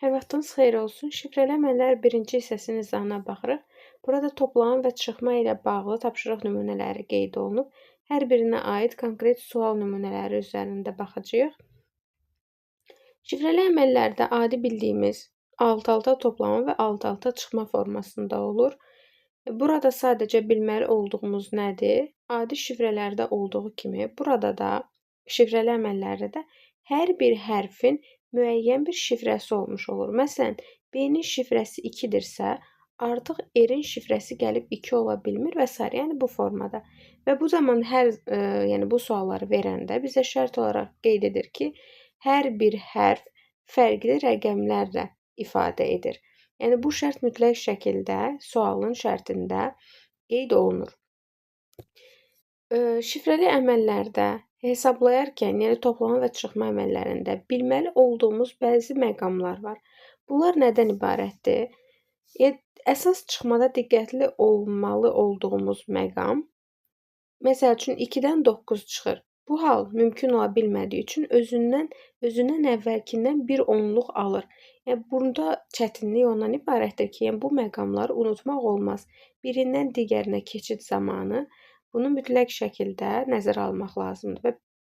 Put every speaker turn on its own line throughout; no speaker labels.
Hər vaxtınız xeyir olsun. Şifrəli əməllər birinci hissəsinin izahına baxırıq. Burada toplama və çıxma ilə bağlı tapşırıq nümunələri qeyd olunub. Hər birinə aid konkret sual nümunələri üzərində baxacağıq. Şifrəli əməllərdə adi bildiyimiz alt-alta toplama və alt-alta çıxma formasında olur. Burada sadəcə bilməli olduğumuz nədir? Adi şifrələrdə olduğu kimi burada da şifrəli əməllərdə də hər bir hərfin müəyyən bir şifrəsi olmuş olur. Məsələn, B-nin şifrəsi 2-dirsə, artıq R-in şifrəsi gəlib 2 ola bilmir və s. Yəni bu formada. Və bu zaman yəni bu sualları verəndə bizə şərt olaraq qeyd edir ki, hər bir hərf fərqli rəqəmlərlə ifadə edir. Yəni bu şərt mütləq şəkildə sualın şərtində qeyd olunur. Şifrəli əməllərdə hesablayarkən, yəni toplama və çıxma əməllərində bilməli olduğumuz bəzi məqamlar var. Bunlar nədən ibarətdir? Əsas çıxmada diqqətli olmalı olduğumuz məqam, məsəl üçün 2-dən 9 çıxır. Bu hal mümkün ola bilmədiyi üçün özündən əvvəlkindən bir onluq alır. Yəni burada çətinlik ondan ibarətdir ki, yəni bu məqamları unutmaq olmaz. Birindən digərinə keçid zamanı bunu mütləq şəkildə nəzərə almaq lazımdır və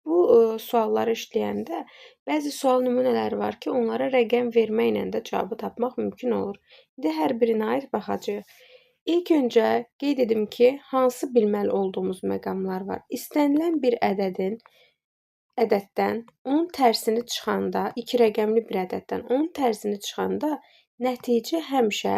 bu sualları işləyəndə bəzi sual nümunələri var ki, onlara rəqəm verməklə də cavabı tapmaq mümkün olur. İndi hər birinə aid baxacağıq. İlk öncə qeyd edim ki, hansı bilməli olduğumuz məqamlar var. İstənilən bir ədəddən onun tərsini çıxanda, iki rəqəmli bir ədəddən onun tərsini çıxanda nəticə həmişə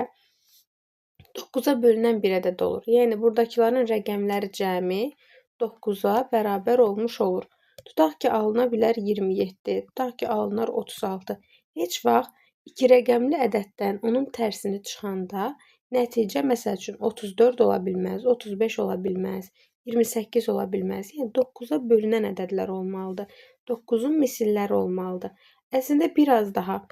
9-a bölünən bir ədəd olur. Yəni buradakıların rəqəmləri cəmi 9-a bərabər olmuş olur. Tutaq ki, alına bilər 27, tutaq ki, alınar 36. Heç vaxt iki rəqəmli ədəddən onun tərsini çıxanda nəticə məsəl üçün 34 ola bilməz, 35 ola bilməz, 28 ola bilməz. Yəni 9-a bölünən ədədlər olmalıdır. 9-un misilləri olmalıdır. Əslində biraz daha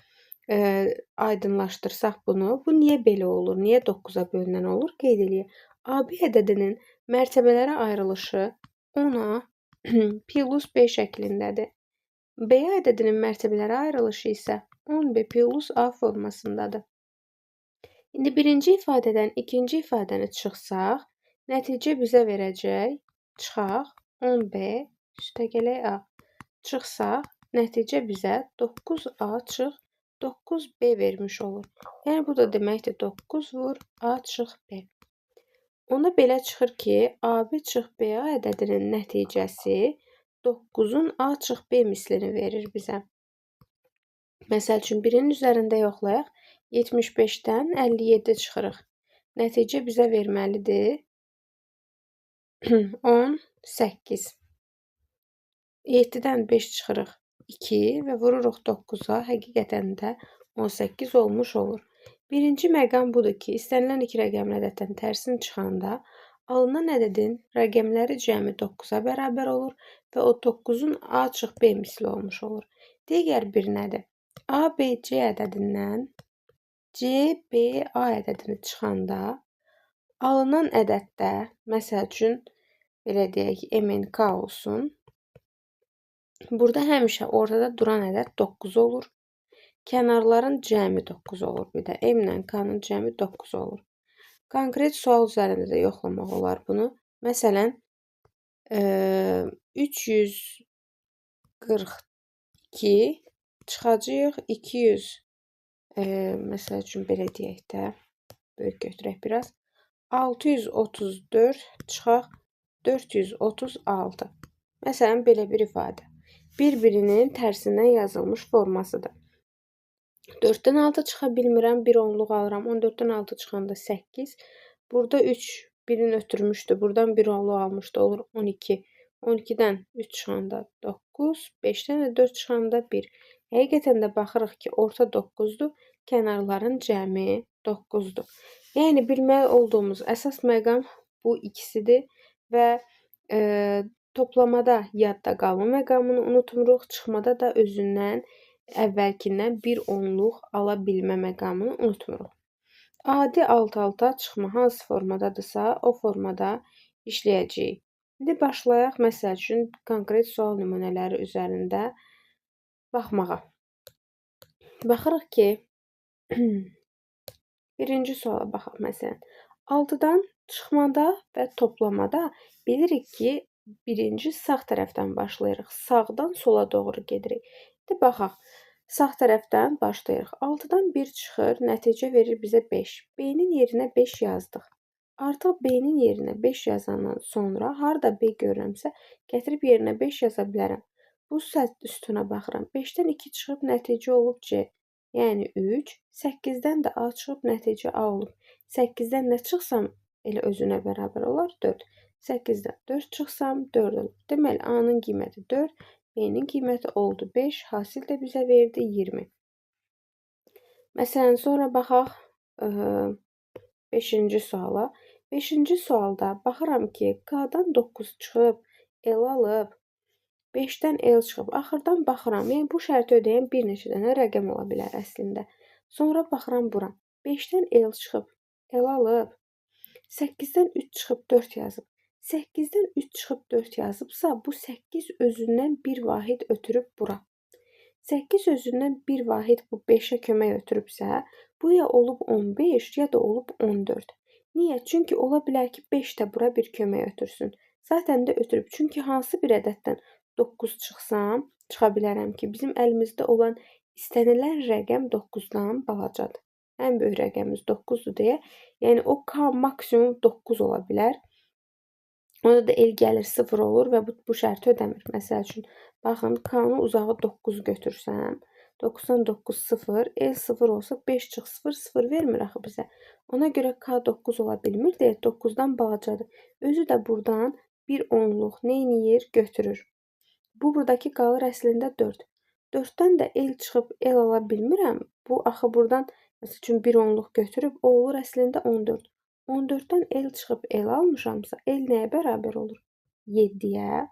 aydınlaşdırsaq bunu, bu niyə belə olur? Niyə 9-a bölünən olur? Qeyd eləyək. AB ədədinin mərtəbələrə ayrılışı 10-a plus B şəklindədir. BA ədədinin mərtəbələrə ayrılışı isə 10B plus A formasındadır. İndi birinci ifadədən ikinci ifadəni çıxsaq, nəticə bizə verəcək, çıxaq 10B üstəgələk A. Çıxsaq, nəticə bizə 9A çıx 9B vermiş olur. Yəni bu da deməkdir 9 vur A çıx B. Onda belə çıxır ki, AB çıx BA ədədinin nəticəsi 9-un A çıx B mislini verir bizə. Məsəl üçün birinin üzərində yoxlayaq. 75-dən 57 çıxırıq. Nəticə bizə verməlidir 18. 7-dən 5 çıxırıq. 2 və vururuq 9-a, həqiqətən də 18 olmuş olur. Birinci məqam budur ki, istənilən iki rəqəmli ədəddən tərsini çıxanda alınan ədədin rəqəmləri cəmi 9-a bərabər olur və o 9-un A çıx B misli olmuş olur. Digər bir nədir? A, B, C ədədindən C, B, A ədədini çıxanda alınan ədəddə, məsəl üçün, belə deyək, M, N, K olsun. Burada həmişə ortada duran ədəd 9 olur. Kənarların cəmi 9 olur. Bir də M ilə K-nın cəmi 9 olur. Konkret sual üzərində də yoxlamaq olar bunu. Məsələn, 342 çıxacağıq 200, məsəl üçün belə deyək də, böyük götürək biraz. 634 çıxaq 436. Məsələn, belə bir ifadə. Bir-birinin tərsindən yazılmış formasıdır. 4-dən 6 çıxa bilmirəm, bir onluq alıram. 14-dən 6 çıxanda 8. Burada 3 birini ötürmüşdü. Buradan bir onluq almışdı, olur 12. 12-dən 3 çıxanda 9, 5-dən də 4 çıxanda 1. Həqiqətən də baxırıq ki, orta 9-dur, kənarların cəmi 9-dur. Yəni bilməli olduğumuz əsas məqam bu ikisidir və toplamada yadda qalma məqamını unutmuruq, çıxmada da özündən əvvəlkindən bir onluq ala bilmə məqamını unutmuruq. Adi alt-alta çıxma hansı formadadırsa, o formada işləyəcəyik. İndi başlayaq məsəl üçün konkret sual nümunələri üzərində baxmağa. Baxırıq ki, Birinci suala baxaq məsələn. 6-dan çıxmada və toplamada bilirik ki, birinci sağ tərəfdən başlayırıq. Sağdan sola doğru gedirik. İndi baxaq. Sağ tərəfdən başlayırıq. 6-dan 1 çıxır, nəticə verir bizə 5. B-nin yerinə 5 yazdıq. Artıq B-nin yerinə 5 yazandan sonra harda B görürəmsə, gətirib yerinə 5 yaza bilərəm. Bu sütuna baxıram. 5-dən 2 çıxıb, nəticə olub C. Yəni 3. 8-dən də A çıxıb, nəticə A olub. 8-dən nə çıxsam elə özünə bərabər olar? 4. 8-dən 4 çıxsam 4 olur. Deməli, A-nın qiyməti 4, B-nin qiyməti oldu 5, hasil də bizə verdi 20. Məsələn, sonra baxaq 5-ci suala. 5-ci sualda baxıram ki, K-dan 9 çıxıb, L alıb, 5-dən L çıxıb. Axırdan baxıram, yəni bu şərti ödəyən bir neçə dənə rəqəm ola bilər əslində. Sonra baxıram bura. 5-dən L çıxıb, L alıb, 8-dən 3 çıxıb 4 yazıb. 8-dən 3 çıxıb 4 yazıbsa, bu 8 özündən bir vahid ötürüb bura. 8 özündən bir vahid bu 5-ə kömək ötürübsə, bu ya olub 15, ya da olub 14. Niyə? Çünki ola bilər ki, 5 də bura bir kömək ötürsün. Zaten də ötürüb. Çünki hansı bir ədəddən 9 çıxsam, çıxa bilərəm ki, bizim əlimizdə olan istənilən rəqəm 9-dan balacadır. Ən böyük rəqəmimiz 9-dur deyə. Yəni o K maksimum 9 ola bilər. Onda da el gəlir 0 olur və bu şərti ödəmir. Məsəl üçün, baxın, K-nı uzağı 9 götürsəm, 9-dan 9 0, el 0 olsa 5 çıx 0, 0 vermir axı bizə. Ona görə K 9 ola bilmir deyə 9-dan balacadır. Özü də buradan bir onluq neyniyir? Götürür. Bu buradakı qalır əslində 4. 4-dən də el çıxıb el ala bilmirəm. Bu axı buradan məsəl üçün bir onluq götürüb, o olur əslində 14. 14-dən el çıxıb el almışamsa, el nəyə bərabər olur? 7-yə.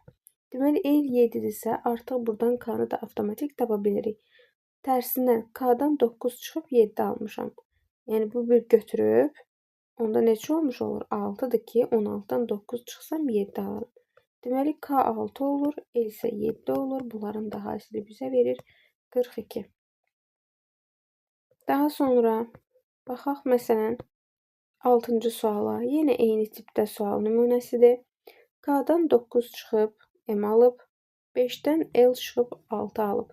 Deməli, el 7-dirsə, artıq buradan K-nı da avtomatik tapa bilirik. Tərsinə K-dan 9 çıxıb 7 almışam. Yəni, bu bir götürüb, onda neçə olmuş olur? 6-dır ki, 16-dan 9 çıxsam 7 alıram. Deməli, K 6 olur, el isə 7 olur. Bunların da hasili bizə verir 42. Daha sonra baxaq məsələn 6-cı suala. Yenə eyni tipdə sual nümunəsidir. K-dan 9 çıxıb M alıb, 5-dən L çıxıb 6 alıb.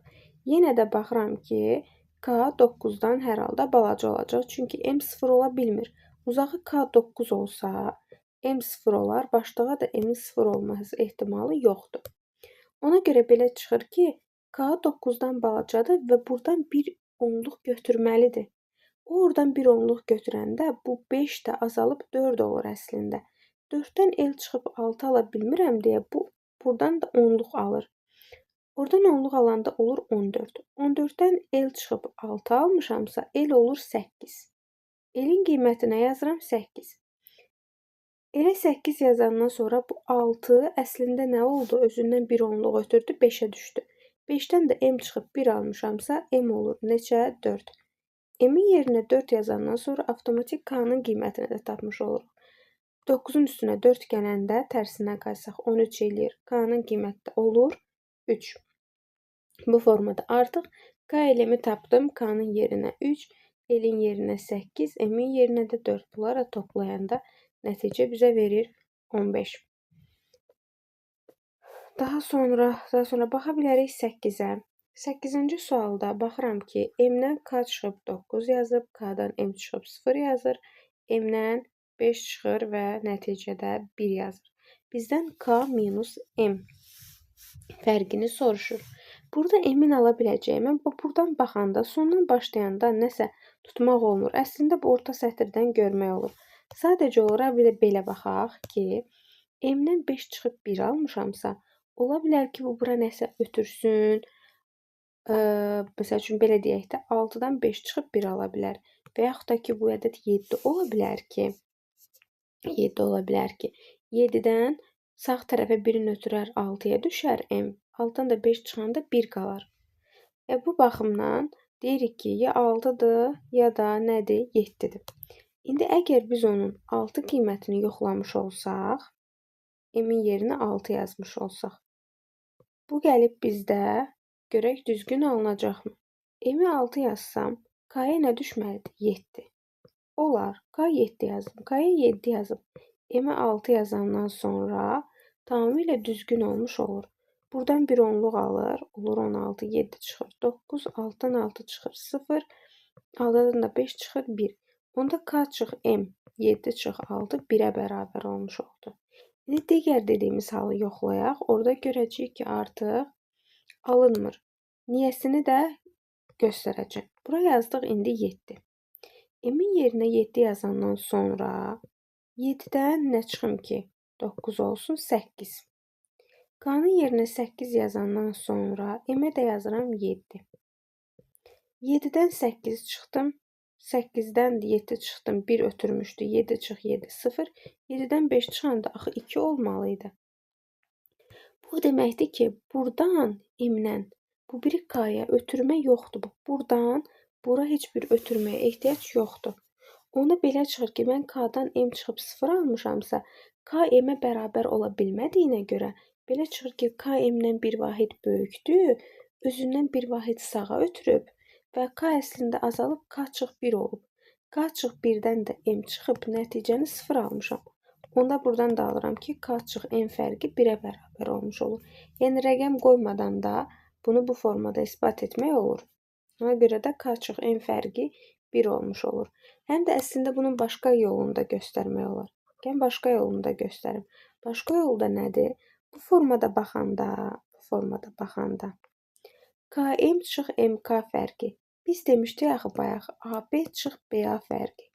Yenə də baxıram ki, K 9-dan hər halda balaca olacaq. Çünki M 0 ola bilmir. Uzağı K 9 olsa, M 0 olar. Başlığa da M-in 0 olması ehtimalı yoxdur. Ona görə belə çıxır ki, K 9-dan balacadır və buradan bir onluq götürməlidir. O oradan bir onluq götürəndə bu 5 də azalıb 4 olur əslində. 4-dən el çıxıb 6 ala bilmirəm deyə bu buradan da onluq alır. Oradan onluq alanda olur 14. 14-dən el çıxıb 6 almışamsa, el olur 8. Elin qiymətinə yazıram 8. Elə 8 yazandan sonra bu 6 əslində nə oldu? Özündən bir onluq ötürdü, 5-ə düşdü. 5-dən də M çıxıb 1 almışamsa, M olur neçə? 4. M-in yerinə 4 yazandan sonra avtomatik K-nın qiymətini də tapmış oluruq. 9-un üstünə 4 gələndə tərsinə qaysaq 13 eləyir. K-nın qiyməti də olur 3. Bu formada artıq K ilə M-i tapdım. K-nın yerinə 3, L-in yerinə 8, M-in yerinə də 4. Bunları toplayanda nəticə bizə verir 15. Daha sonra baxa bilərik 8-ə. 8-ci sualda baxıram ki, M-dən K çıxıb 9 yazıb, K-dan M çıxıb 0 yazır, M-dən 5 çıxır və nəticədə 1 yazır. Bizdən K minus M fərqini soruşur. Burada M-in ala biləcəyimə, buradan baxanda, sondan başlayanda nəsə tutmaq olmur. Əslində bu orta sətirdən görmək olur. Sadəcə olaraq bir də belə baxaq ki, M-dən 5 çıxıb 1 almışamsa, ola bilər ki, bu bura nəsə ötürsün. Məsəl üçün, belə deyək də, 6-dan 5 çıxıb 1 ala bilər. Və yaxud da ki, bu ədəd 7 ola bilər ki, 7 ola bilər ki, 7-dən sağ tərəfə 1-in ötürər, 6-ya düşər M. 6-dan da 5 çıxanda 1 qalar. Bu baxımdan deyirik ki, ya 6-dır, ya da nədir? 7-dir. İndi əgər biz onun 6 qiymətini yoxlamış olsaq, M-in yerinə 6 yazmış olsaq, bu gəlib bizdə görək düzgün alınacaqmı? M-i 6 yazsam, K-ya nə düşməlidir? 7. Olar. K 7 yazdım. K-ya 7 yazıb M-ə 6 yazandan sonra tamamilə düzgün olmuş olur. Buradan bir onluq alır. Olur 16, 7 çıxır 9, 6-dan 6 çıxır 0, 6-dan da 5 çıxır 1. Onda K çıx M, 7 çıx 6, 1-ə bərabər olmuş oldu. İndi digər dediyimiz halı yoxlayaq. Orada görəcəyik ki, artıq alınmır. Niyəsini də göstərəcəm. Bura yazdıq indi 7. M-in yerinə 7 yazandan sonra 7-dən nə çıxım ki? 9 olsun, 8. K-nın yerinə 8 yazandan sonra M-ə də yazıram 7. 7-dən 8 çıxdım. 8-dən 7 çıxdım, 1 ötürmüşdü. 7 çıx 7, 0. 7-dən 5 çıxanda axı 2 olmalı idi. Bu deməkdir ki, buradan M-dən bu biri K-ya ötürmə yoxdur. Buradan bura heç bir ötürməyə ehtiyac yoxdur. Ona belə çıxır ki, mən K-dan M çıxıb 0 almışamsa, K M-ə bərabər ola bilmədiyinə görə belə çıxır ki, K M-dən bir vahid böyükdür, özündən bir vahid sağa ötürüb və K əslində azalıb K çıx 1 olub. K çıx 1-dən də M çıxıb nəticəni 0 almışam. Onda buradan da alıram ki, K çıx M fərqi 1-ə bərabər olmuş olur. Yəni rəqəm qoymadan da bunu bu formada isbat etmək olur. Ona görə də K çıx M fərqi 1 olmuş olur. Həm də əslində bunun başqa yolunu da göstərmək olar. Gəlin başqa yolunu da göstərim. Başqa yolu da nədir? Bu formada baxanda, KM çıx MK fərqi. Biz demişdik axı bayaq AB çıx BA fərqi.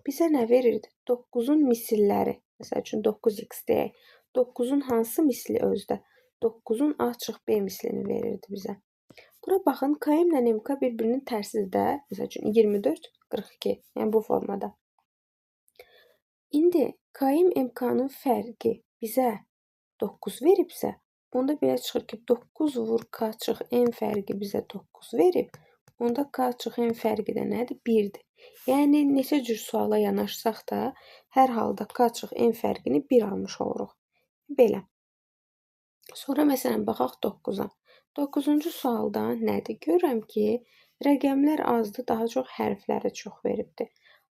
Bizə nə verirdi? 9-un misilləri. Məsəl üçün 9x deyək. 9-un hansı misli özdə? 9-un A çıx B mislini verirdi bizə. Bura baxın, KM ilə MK bir-birinin tərsidir də. Məsəl üçün 24, 42. Yəni bu formada. İndi KM MK-nın fərqi bizə 9 veribsə, onda belə çıxır ki, 9 vur K çıx M fərqi bizə 9 verib. Onda K çıx M fərqi də nədir? 1-dir. Yəni, neçə cür suala yanaşsaq da, hər halda K çıx M fərqini 1 almış oluruq. Belə. Sonra məsələn, baxaq 9-a. 9-cu sualda nədir? Görürəm ki, rəqəmlər azdır, daha çox hərfləri çox veribdir.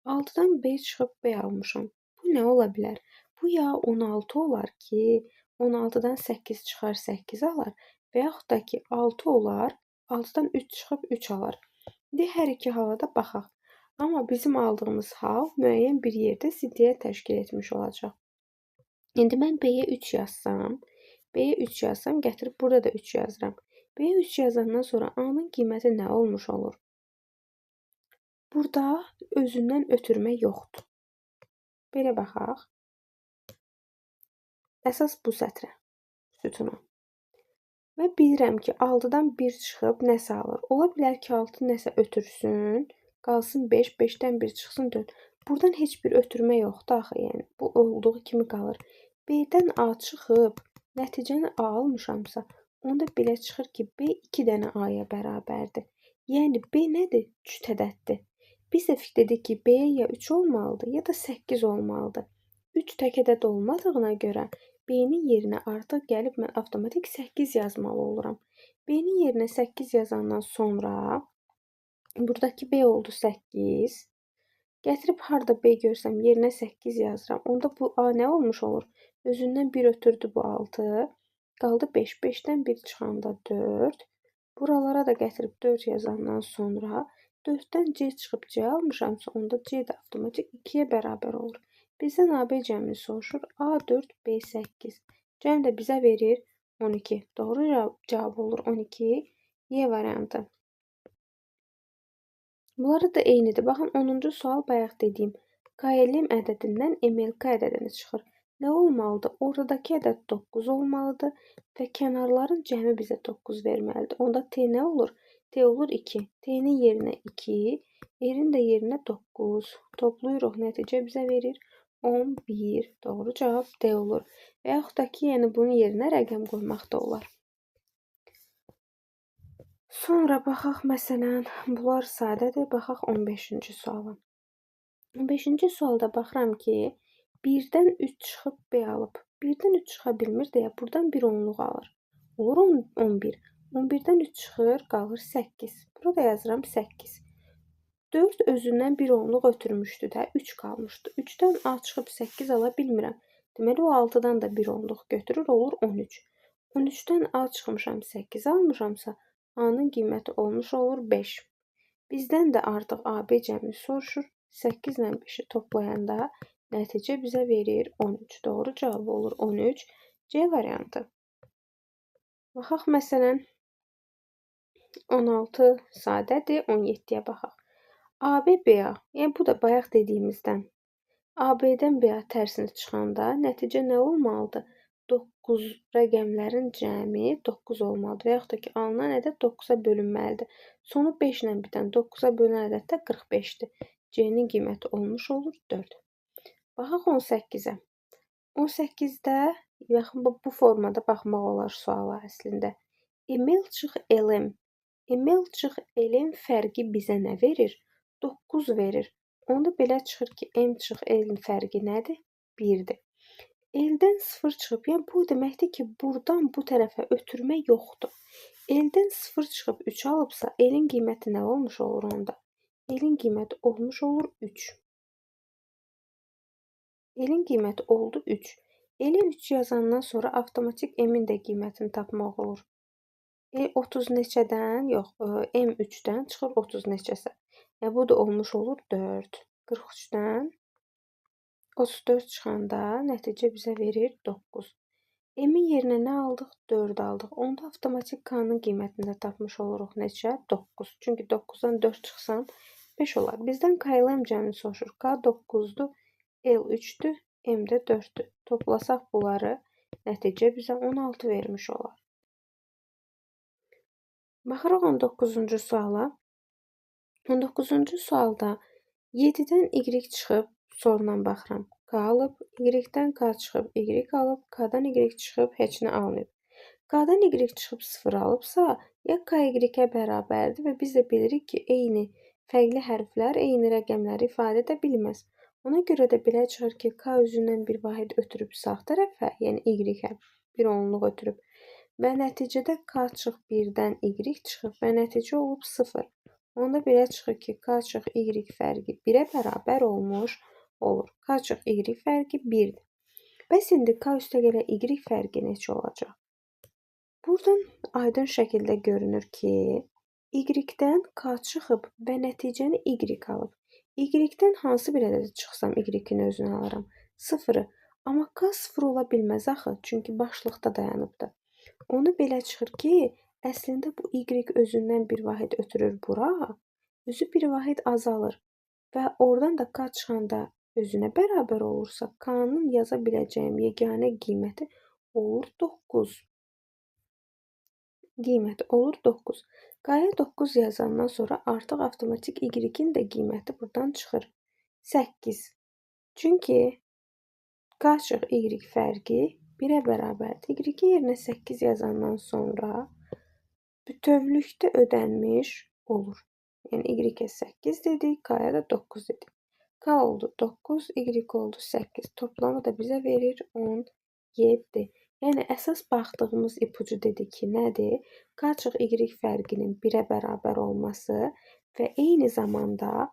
6-dan B çıxıb B almışam. Bu nə ola bilər? Bu ya 16 olar ki, 16-dan 8 çıxar, 8 alar və yaxud da ki, 6 olar, 6-dan 3 çıxıb 3 alar. İndi hər iki hala da baxaq. Amma bizim aldığımız hal müəyyən bir yerdə ziddiyyət təşkil etmiş olacaq. İndi mən B-yə 3 yazsam, gətirib burada da 3 yazıram. B-yə 3 yazandan sonra A-nın qiyməti nə olmuş olur? Burada özündən ötürmə yoxdur. Belə baxaq. Əsas bu sətrə, sütuna. Və bilirəm ki, 6-dan 1 çıxıb nəsə alır. Ola bilər ki, 6 nəsə ötürsün, qalsın 5, 5-dən 1 çıxsın 4. Buradan heç bir ötürmə yoxdur axı, yəni bu olduğu kimi qalır. B-dən A çıxıb, nəticəni A almışamsa, onda belə çıxır ki, B 2 dənə A-ya bərabərdir. Yəni B nədir? Cüt ədəddir. Biz də fikirlədik ki, B-yə ya 3 olmalıdır, ya da 8 olmalıdır. 3 tək ədəd olmadığına görə B-nin yerinə artıq gəlib mən avtomatik 8 yazmalı oluram. B-nin yerinə 8 yazandan sonra buradakı B oldu 8. Gətirib harda B görsəm yerinə 8 yazıram. Onda bu A nə olmuş olur? Özündən 1 ötürdü bu 6. Qaldı 5. 5-dən 1 çıxanda 4. Buralara da gətirib 4 yazandan sonra 4-dən C çıxıb C almışamsa, onda C də avtomatik 2-yə bərabər olur. Bizdən AB cəmini soruşur. A4, B8. Cəm də bizə verir 12. Doğru cavab olur 12. Y variantı. Bunları da eynidir. Baxın, 10-cu sual bayaq dediyim KLM ədədindən MLK ədədini çıxır. Nə olmalıdır? Ortadakı ədəd 9 olmalıdır və kənarların cəmi bizə 9 verməlidir. Onda T nə olur? T olur 2. T-nin yerinə 2, R-in də yerinə 9. Toplayırıq, nəticə bizə verir 11. Doğru cavab D olur. Və yaxud da ki, yəni bunun yerinə rəqəm qoymaq da olar. Sonra baxaq, məsələn, bunlar sadədir. Baxaq 15-ci suala. 15-ci sualda baxıram ki, 1-dən 3 çıxıb B alıb. 1-dən 3 çıxa bilmir deyə buradan bir onluq alır. Olur 11. 11-dən 3 çıxır, qalır 8. Burada yazıram 8. 4 özündən bir onluq ötürmüşdü də, 3 qalmışdı. 3-dən A çıxıb 8 ala bilmirəm. Deməli, o 6-dan da bir onluq götürür, olur 13. 13-dən A çıxmışam, 8 almışamsa, A-nın qiyməti olmuş olur 5. Bizdən də artıq AB cəmini soruşur. 8 ilə 5-i toplayanda nəticə bizə verir 13. Doğru cavab olur 13. C variantı. Baxaq, məsələn, 16 sadədir, 17-yə baxaq. AB, BA, yəni bu da bayaq dediyimizdən. AB-dən BA tərsini çıxanda nəticə nə olmalıdır? 9 rəqəmlərin cəmi 9 olmalıdır və yaxud da ki, alınan ədəd 9-a bölünməlidir. Sonu 5 ilə bitən 9-a bölünən ədəd də 45-dir. C-nin qiyməti olmuş olur 4. Baxaq 18-ə. 18-də yaxın bu formada baxmaq olar suala əslində. ML çıx LM. ML çıx LM fərqi bizə nə verir? 9 verir. Onda belə çıxır ki, M çıx L-in fərqi nədir? 1-dir. L-dən 0 çıxıb, yəni bu deməkdir ki, buradan bu tərəfə ötürmə yoxdur. L-dən 0 çıxıb 3 alıbsa, L-in qiyməti nə olmuş olur onda? L-in qiyməti olmuş olur 3. L-in qiyməti oldu 3. L-i 3 yazandan sonra avtomatik M-in də qiymətini tapmaq olur. E 30 neçədən, yox, M 3-dən çıxır 30 neçəsə. Yəni, bu da olmuş olur 4. 43-dən 34 çıxanda nəticə bizə verir 9. M-in yerinə nə aldıq? 4 aldıq. Onda avtomatik K-nın qiymətini də tapmış oluruq. Neçə? 9. Çünki 9-dan 4 çıxsan 5 olar. Bizdən K ilə M cəmini soruşur. K 9-dur, L 3-dür, M də 4-dür. Toplasaq bunları, nəticə bizə 16 vermiş olar. Baxırıq 19-cu suala. 19-cu sualda 7-dən Y çıxıb, sonradan baxıram, K alıb, Y-dən K çıxıb, Y alıb, K-dan Y çıxıb, heç nə almayıb. K-dan Y çıxıb 0 alıbsa, ya K Y-ə bərabərdir və biz də bilirik ki, eyni fərqli hərflər eyni rəqəmləri ifadə edə bilməz. Ona görə də belə çıxır ki, K özündən bir vahid ötürüb sağ tərəfə, yəni Y-ə bir onluq ötürüb və nəticədə K çıx 1-dən Y çıxıb və nəticə olub 0. Onda belə çıxır ki, K çıx Y fərqi 1-ə bərabər olmuş olur. K çıx Y fərqi 1-dir. Bəs indi K üstəgələ Y fərqi neçə olacaq? Buradan aydın şəkildə görünür ki, Y-dən K çıxıb və nəticəni Y alıb. Y-dən hansı bir ədədi çıxsam Y-in özünü alaram? 0-ı. Amma K 0 ola bilməz axı, çünki başlıqda dayanıbdır. Onu belə çıxır ki, əslində bu Y özündən bir vahid ötürür bura, özü bir vahid azalır və oradan da K çıxanda özünə bərabər olursa, K-nın yaza biləcəyim yeganə qiyməti olur 9. Qiyməti olur 9. K-ya 9 yazandan sonra artıq avtomatik Y-in də qiyməti buradan çıxır. 8. Çünki K çıx Y fərqi 1-ə bərabərdir. Y-in yerinə 8 yazandan sonra bütövlükdə ödənmiş olur. Yəni Y-ə 8 dedik, K-ya da 9 dedik. K oldu 9, Y oldu 8. Toplamı da bizə verir 17. Yəni əsas baxdığımız ipucu dedi ki, nədir? K çıx Y fərqinin 1-ə bərabər olması və eyni zamanda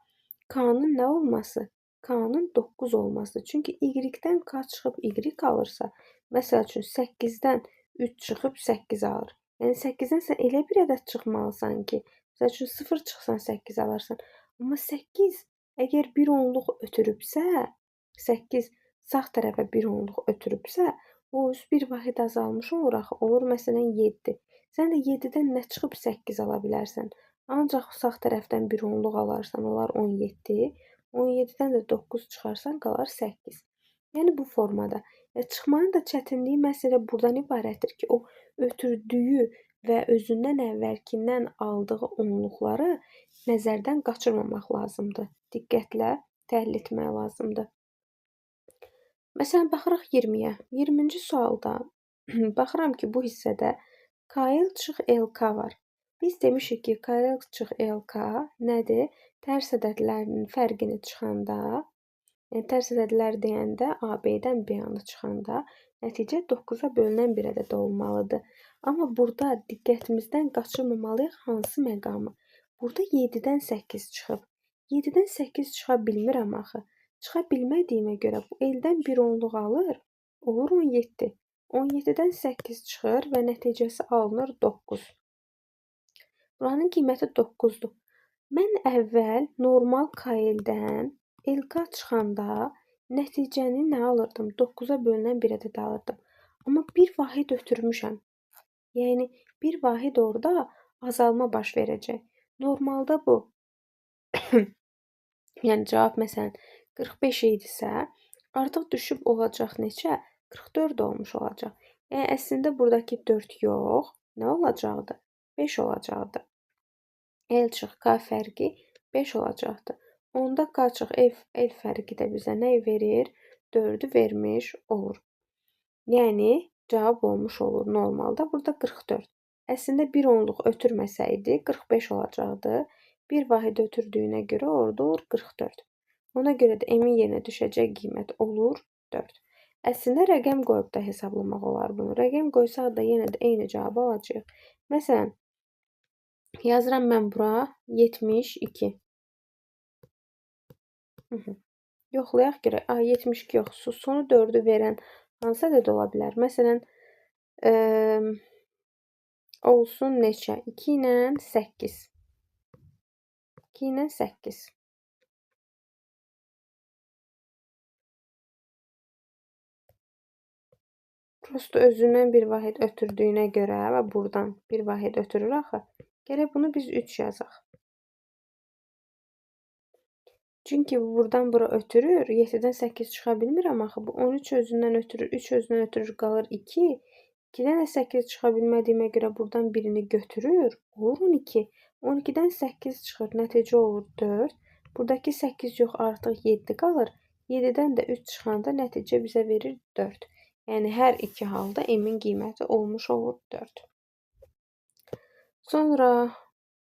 K-nın nə olması? K-nın 9 olması. Çünki Y-dən K çıxıb Y alırsa, məsəl üçün 8-dən 3 çıxıb 8 alır. Yəni 8-dən sən elə bir ədəd çıxmalısan ki, məsəl üçün 0 çıxsan 8 alarsan. Amma 8 əgər bir onluq ötürübsə, 8 sağ tərəfə bir onluq ötürübsə, o öz bir vahid azalmış olur axı. Olur məsələn 7. Sən də 7-dən nə çıxıb 8 ala bilərsən? Ancaq sağ tərəfdən bir onluq alarsan, olar 17. 17-dən də 9 çıxarsan, qalar 8. Yəni bu formada. Çıxmanın da çətinliyi məsələ buradan ibarətdir ki, o ötürdüyü və özündən əvvəlkindən aldığı onluqları nəzərdən qaçırmamaq lazımdır. Diqqətlə təhlil etmək lazımdır. Məsələn, baxırıq 20-yə. 20-ci sualda baxıram ki, bu hissədə KL çıx LK var. Biz demişik ki, KL çıx LK nədir? Tərs ədədlərinin fərqini çıxanda, yəni tərs ədədlər deyəndə AB-dən B-nı çıxanda nəticə 9-a bölünən bir ədəd olmalıdır. Amma burada diqqətimizdən qaçırmamalıyıq hansı məqamı? Burada 7-dən 8 çıxıb. 7-dən 8 çıxa bilmirəm axı. Çıxa bilmədiyimə görə bu L-dən bir onluq alır, olur 17. 17-dən 8 çıxır və nəticəsi alınır 9. Buranın qiyməti 9-dur. Mən əvvəl normal KL-dən LK çıxanda nəticəni nə alırdım? 9-a bölünən bir ədəd alırdım. Amma bir vahid ötürmüşəm. Yəni, bir vahid orada azalma baş verəcək. Normalda bu, yəni cavab məsələn 45 idisə, artıq düşüb olacaq neçə? 44 olmuş olacaq. Yəni, əslində buradakı 4 yox, nə olacaqdı? 5 olacaqdı. L çıx K fərqi 5 olacaqdı. Onda K çıx L fərqi də bizə nə verir? 4-ü vermiş olur. Yəni, cavab olmuş olur normalda. Burada 44. Əslində bir onluq ötürməsəydi 45 olacaqdı. Bir vahid ötürdüyünə görə orada olur 44. Ona görə də M-in yerinə düşəcək qiymət olur 4. Əslində rəqəm qoyub da hesablamaq olar bunu. Rəqəm qoysaq da yenə də eyni cavabı alacağıq. Məsələn, yazıram mən bura 72. Yoxlayaq görək. 72 yox. Sonu 4-ü verən hansı ədəd ola bilər? Məsələn, olsun neçə? 2 ilə 8. 2 ilə 8. Prosto özündən bir vahid ötürdüyünə görə və buradan bir vahid ötürür axı. Gərək bunu biz 3 yazaq. Çünki buradan bura ötürür. 7-dən 8 çıxa bilmirəm axı. Bu 13 özündən ötürür, 3 özündən ötürür, qalır 2. 2-dən də 8 çıxa bilmədiyimə görə buradan birini götürür. Olur 12. 12-dən 8 çıxır, nəticə olur 4. Buradakı 8 yox, artıq 7 qalır. 7-dən də 3 çıxanda nəticə bizə verir 4. Yəni, hər iki halda M-in qiyməti olmuş olur 4. Sonra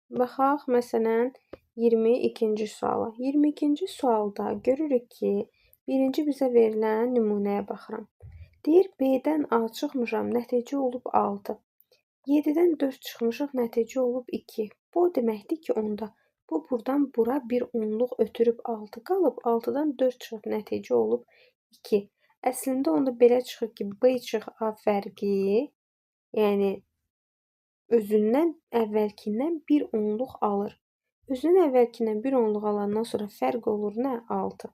baxaq, məsələn, 22-ci suala. 22-ci sualda görürük ki, birinci bizə verilən nümunəyə baxıram. Deyir, B-dən A çıxmışam, nəticə olub 6. 7-dən 4 çıxmışıq, nəticə olub 2. Bu o deməkdir ki, onda bu buradan bura bir onluq ötürüb 6 qalıb, 6-dan 4 çıxıb, nəticə olub 2. Əslində onda belə çıxır ki, B çıx A fərqi, yəni özündən əvvəlkindən bir onluq alır. Özünün əvvəlkindən bir onluq alandan sonra fərq olur nə? 6.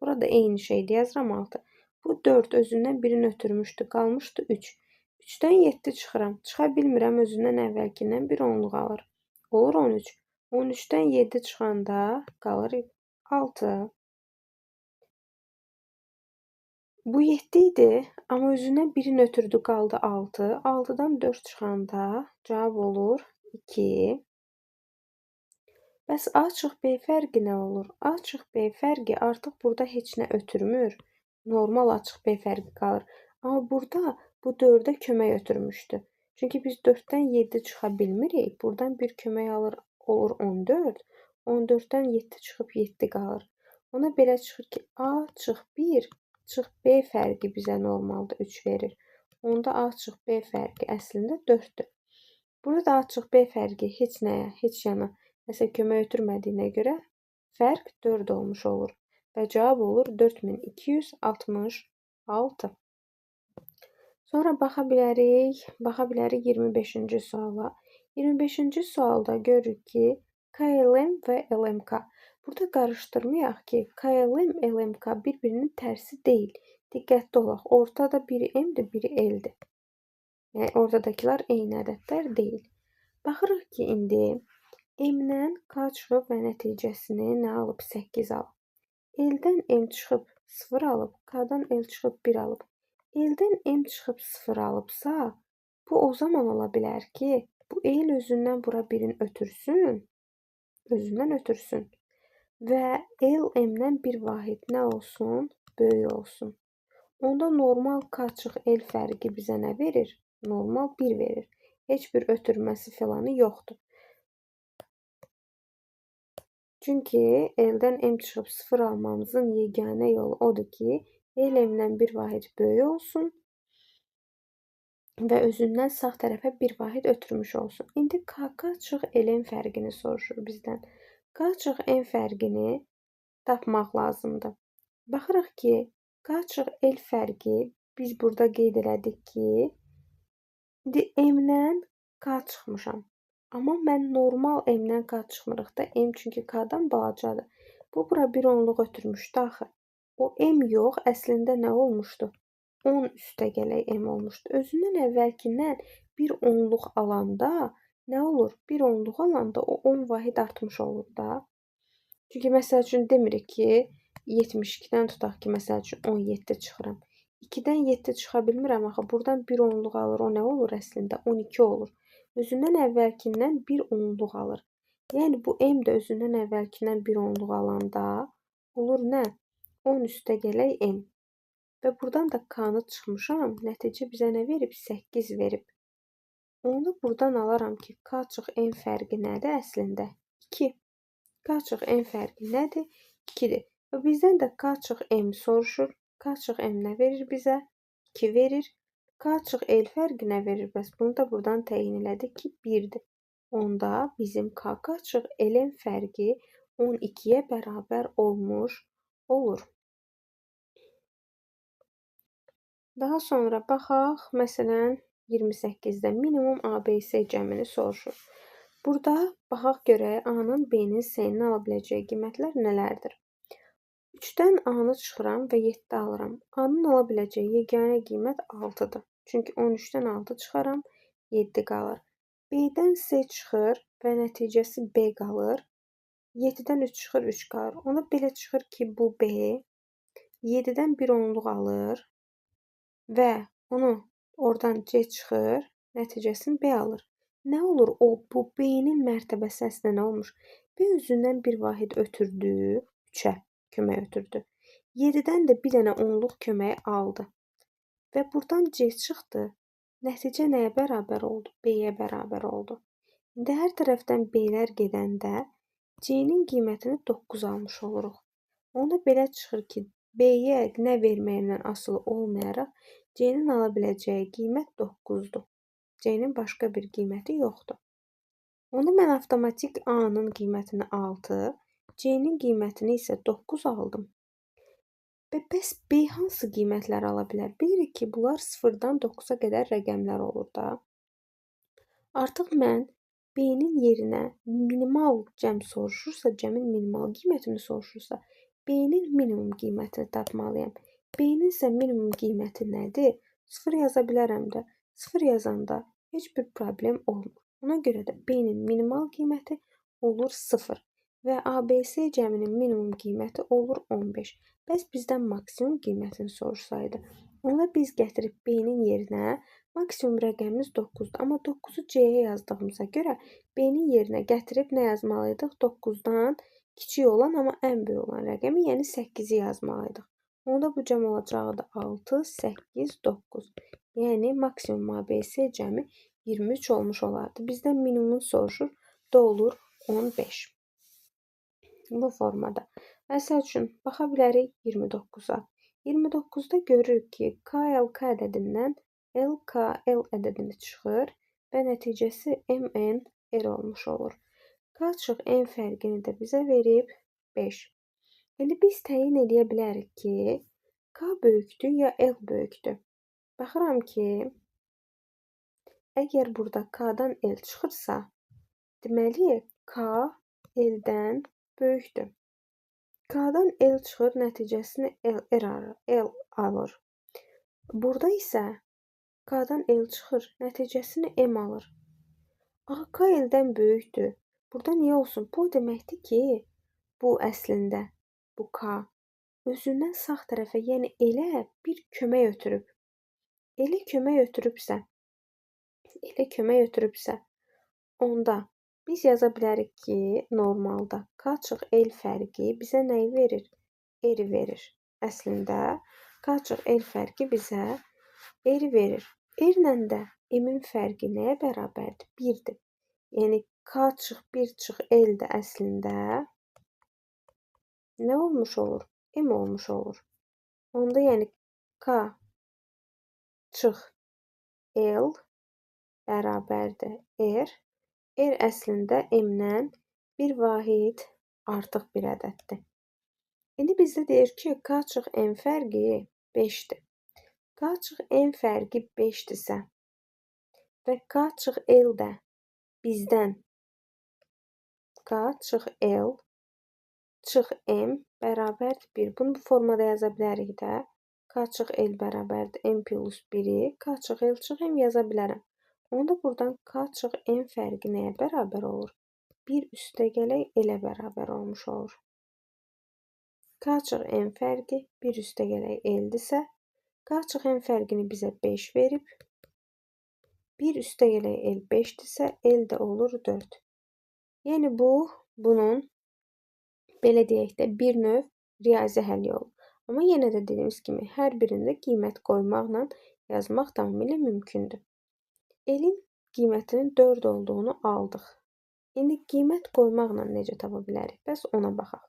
Burada eyni şeydir, yazıram 6. Bu 4 özündən birini ötürmüşdü, qalmışdı 3. 3-dən 7 çıxıram. Çıxa bilmirəm, özündən əvvəlkindən bir onluq alır. Olur 13. 13-dən 7 çıxanda qalır 6. Bu 7 idi, amma özündən birini ötürdü, qaldı 6. 6-dan 4 çıxanda cavab olur 2. Bəs A çıx B fərqi nə olur? A çıx B fərqi artıq burada heç nə ötürmür. Normal A çıx B fərqi qalır. Amma burada bu 4-ə kömək ötürmüşdü. Çünki biz 4-dən 7 çıxa bilmirik. Buradan bir kömək alır, olur 14. 14-dən 7 çıxıb 7 qalır. Ona belə çıxır ki, A çıx 1 çıx B fərqi bizə normalda 3 verir. Onda A çıx B fərqi əslində 4-dür. Burada da A çıx B fərqi heç nəyə, heç yana nəsə kömək ötürmədiyinə görə fərq 4 olmuş olur. Və cavab olur 4266. Sonra baxa bilərik 25-ci suala. 25-ci sualda görürük ki, KLM və LMK. Burada qarışdırmayaq ki, KLM, LMK bir-birinin tərsi deyil. Diqqətli olaq. Ortada biri M-dir, biri L-dir. Yəni, ortadakılar eyni ədədlər deyil. Baxırıq ki, indi M-dən K çıxıb və nəticəsini nə alıb? 8 alıb. L-dən M çıxıb 0 alıb, K-dan L çıxıb 1 alıb. L-dən M çıxıb 0 alıbsa, bu o zaman ola bilər ki, bu L özündən bura birini ötürsün, özündən ötürsün və L M-dən bir vahid nə olsun? Böyük olsun. Onda normal K çıx L fərqi bizə nə verir? Normal 1 verir. Heç bir ötürməsi filanı yoxdur. Çünki L-dən M çıxıb 0 almamızın yeganə yolu odur ki, L M-dən bir vahid böyük olsun və özündən sağ tərəfə bir vahid ötürmüş olsun. İndi KK çıx LM fərqini soruşur bizdən. K çıx M fərqini tapmaq lazımdır. Baxırıq ki, K çıx L fərqi biz burada qeyd elədik ki, indi M-dən K çıxmışam. Amma mən normal M-dən K çıxmırıq da, M çünki K-dan balacadır. Bu bura bir onluq ötürmüşdü axı. O M yox, əslində nə olmuşdu? 10 üstə gələk M olmuşdu. Özündən əvvəlkindən bir onluq alanda nə olur? Bir onluq alanda o 10 vahid artmış olur da. Çünki məsəl üçün demirik ki, 72-dən tutaq ki, məsəl üçün 17 çıxıram. 2-dən 7 çıxa bilmirəm axı. Buradan bir onluq alır. O nə olur əslində? 12 olur. Özündən əvvəlkindən bir onluq alır. Yəni bu M də özündən əvvəlkindən bir onluq alanda olur nə? 10 üstə gələk M. Və buradan da K-nı çıxmışam. Nəticə bizə nə verib? 8 verib. Onu buradan alaram ki, K çıx M fərqi nədir əslində? 2. K çıx M fərqi nədir? 2-dir. Və bizdən də K çıx M soruşur. K çıx M nə verir bizə? 2 verir. K çıx L fərqi nə verir? Bəs bunu da buradan təyin elədik ki, 1-dir. Onda bizim K çıx L-in fərqi 12-yə bərabər olmuş olur. Daha sonra baxaq, məsələn, 28-də minimum ABC cəmini soruşur. Burada baxaq görək A-nın, B-nin, C-nin ala biləcəyi qiymətlər nələrdir? 3-dən A-nı çıxıram və 7 alıram. A-nın ala biləcəyi yeganə qiymət 6-dır. Çünki 13-dən 6 çıxaram, 7 qalır. B-dən C çıxır və nəticəsi B qalır. 7-dən 3 çıxır, 3 qalır. Ona belə çıxır ki, bu B 7-dən 1 onluq alır və onu oradan C çıxır, nəticəsini B alır. Nə olur o? Bu B-nin mərtəbəsi əslində nə olmuş? B özündən bir vahid ötürdü, 3-ə kömək ötürdü. 7-dən də bir dənə onluq kömək aldı. Və buradan C çıxdı. Nəticə nəyə bərabər oldu? B-yə bərabər oldu. İndi hər tərəfdən B-lər gedəndə C-nin qiymətini 9 almış oluruq. Onda belə çıxır ki, B-yə nə verməyimdən asılı olmayaraq C-nin ala biləcəyi qiymət 9-dur. C-nin başqa bir qiyməti yoxdur. Onu mən avtomatik A-nın qiymətini 6, C-nin qiymətini isə 9 aldım. Və bəs B hansı qiymətlər ala bilər? Bilirik ki, bunlar 0-dan 9-a qədər rəqəmlər olur da. Artıq mən B-nin yerinə minimal cəm soruşursa, cəmin minimal qiymətini soruşursa, B-nin minimum qiymətini tapmalıyam. B-nin isə minimum qiyməti nədir? 0 yaza bilərəm də. 0 yazanda heç bir problem olmur. Ona görə də B-nin minimal qiyməti olur 0 və ABC cəminin minimum qiyməti olur 15. Bəs bizdən maksimum qiymətini soruşsaydı, onda biz gətirib B-nin yerinə maksimum rəqəmimiz 9-dur. Amma 9-u C-yə yazdığımıza görə B-nin yerinə gətirib nə yazmalıydıq? 9-dan kiçik olan, amma ən böyük olan rəqəmi, yəni 8-i yazmalıydıq. Onda bu cəm olacaqdı 6, 8, 9. Yəni maksimum ABC cəmi 23 olmuş olardı. Bizdən minimum soruşur, da olur 15. Bu formada. Məsəl üçün, baxa bilərik 29-a. 29-da görürük ki, KLK ədədindən LKL ədədini çıxır və nəticəsi MNR olmuş olur. K çıx M fərqini də bizə verib 5. İndi biz təyin eləyə bilərik ki, K böyükdür ya L böyükdür. Baxıram ki, əgər burada K-dan L çıxırsa, deməli K L-dən böyükdür. K-dan L çıxır, nəticəsini L alır. Burada isə K-dan L çıxır, nəticəsini M alır. Axı K L-dən böyükdür. Burada niyə olsun? Bu deməkdir ki, bu əslində, bu K özündən sağ tərəfə, yəni elə bir kömək ötürüb. Elə kömək ötürübsə, onda biz yaza bilərik ki, normalda K çıx L fərqi bizə nəyi verir? R verir. Əslində, K çıx L fərqi bizə R verir. R ilə də M-in fərqi nəyə bərabərdir? 1-dir. Yəni, K çıx 1 çıx L də əslində nə olmuş olur? M olmuş olur. Onda yəni K çıx L bərabərdir R. R əslində M-dən bir vahid Artıq bir ədəddir. İndi bizdə deyir ki, K çıx M fərqi 5-dir. K çıx M fərqi 5-dirsə və K çıx L də bizdən K çıx L çıx M bərabərdir 1. Bunu bu formada yaza bilərik də. K çıx L bərabərdir M plus 1-i. K çıx L çıx M yaza bilərəm. Onda buradan K çıx M fərqi nəyə bərabər olur? 1 üstə gələk L-ə bərabər olmuş olur. K çıx M fərqi 1 üstə gələk L-dirsə, K çıx M fərqini bizə 5 verib. 1 üstə gələk L 5-dirsə, L də olur 4. Yəni bu, bunun belə deyək də bir növ riyazi həll yolu. Amma yenə də dediyimiz kimi hər birində qiymət qoymaqla yazmaq tamamilə mümkündür. L-in qiymətinin 4 olduğunu aldıq. İndi qiymət qoymaqla necə tapa bilərik? Bəs ona baxaq.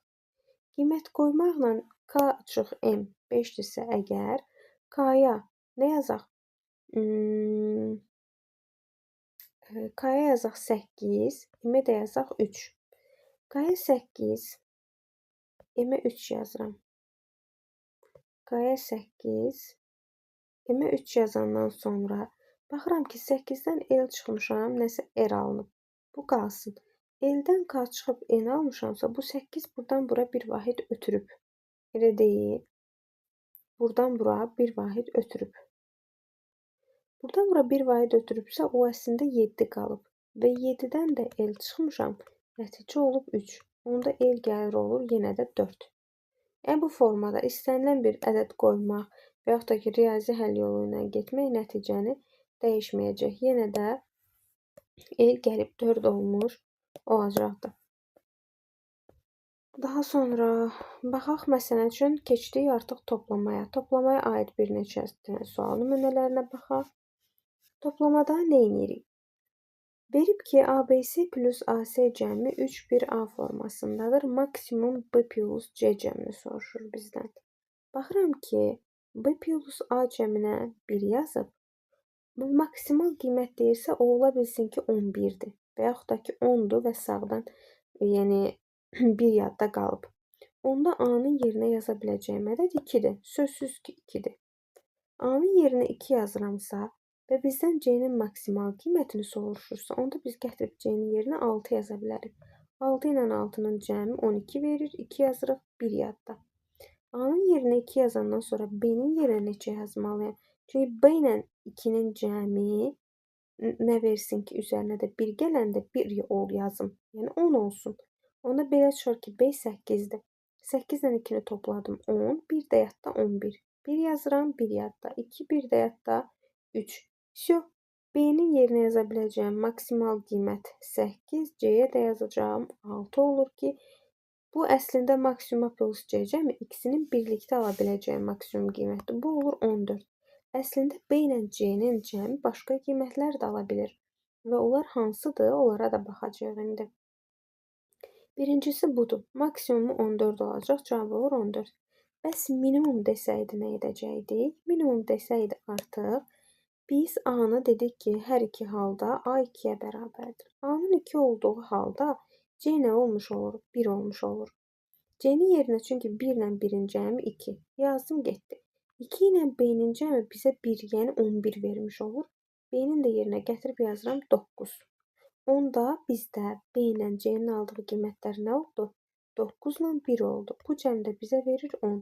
Qiymət qoymaqla K çıx M 5-dirsə əgər, K-ya nə yazaq? K-ya yazaq 8, M-ə də yazaq 3. K-ya 8, M-ə 3 yazıram. K-ya 8, M-ə 3 yazandan sonra baxıram ki, 8-dən L çıxmışam, nəsə R alınıb. Bu qalsın. L-dən K çıxıb N almışamsa, bu 8 buradan bura bir vahid ötürüb. Elə deyil. Buradan bura bir vahid ötürüb. Buradan bura bir vahid ötürübsə, o əslində 7 qalıb. Və 7-dən də L çıxmışam, nəticə olub 3. Onda L gəlir olur yenə də 4. Yəni bu formada istənilən bir ədəd qoymaq və yaxud da ki, riyazi həll yolu ilə getmək nəticəni dəyişməyəcək. Yenə də L gəlib 4 olmuş olacaqdır. Daha sonra baxaq, məsəl üçün keçdik artıq toplamaya. Toplamaya aid bir neçə sual nümunələrinə baxaq. Toplamada nə edirik? Verib ki, ABC plus AC cəmi 3, 1 A formasındadır. Maksimum B plus C cəmini soruşur bizdən. Baxıram ki, B plus A cəminə 1 yazıb. Bu maksimal qiymət deyirsə, o ola bilsin ki, 11-dir və yaxud da ki, 10-dur və sağdan, yəni 1 yadda qalıb. Onda A-nın yerinə yaza biləcəyim ədəd 2-dir. Sözsüz ki, 2-dir. A-nın yerinə 2 yazıramsa və bizdən C-nin maksimal qiymətini soruşursa, onda biz gətirib C-nin yerinə 6 yaza bilərik. 6 ilə 6-nın cəmi 12 verir. 2 yazırıq, 1 yadda. A-nın yerinə 2 yazandan sonra B-nin yerinə neçə yazmalıyam? Çünki B ilə 2-nin cəmi nə versin ki, üzərinə də 1 gələndə 1 ol yazım. Yəni 10 olsun. Onda belə çıxır ki, B 8-dir. 8 ilə 2-ni topladım 10, 1 də yadda 11. 1 yazıram, 1 yadda 2, 1 də yadda 3. Vsyo, B-nin yerinə yaza biləcəyim maksimal qiymət 8, C-yə də yazacağım 6 olur ki, bu əslində maksimum A plus C cəmi ikisinin birlikdə ala biləcəyim maksimum qiymətdir. Bu olur 14. Əslində B ilə C-nin cəmi başqa qiymətlər də ala bilir və onlar hansıdır, onlara da baxacağıq indi. Birincisi budur. Maksimumu 14 olacaq, cavab olur 14. Bəs minimum desəydi nə edəcəkdik? Minimum desəydi artıq biz A-nı dedik ki, hər iki halda A 2-yə bərabərdir. A-nın 2 olduğu halda C nə olmuş olur? 1 olmuş olur. C-nin yerinə çünki 1 ilə 1-in cəmi 2. Yazdım, getdi. 2 ilə B-nin cəmi bizə 1, yəni 11 vermiş olur. B-nin də yerinə gətirib yazıram 9. Onda bizdə B ilə C-nin aldığı qiymətlər nə oldu? 9 ilə 1 oldu. Bu cəm də bizə verir 10.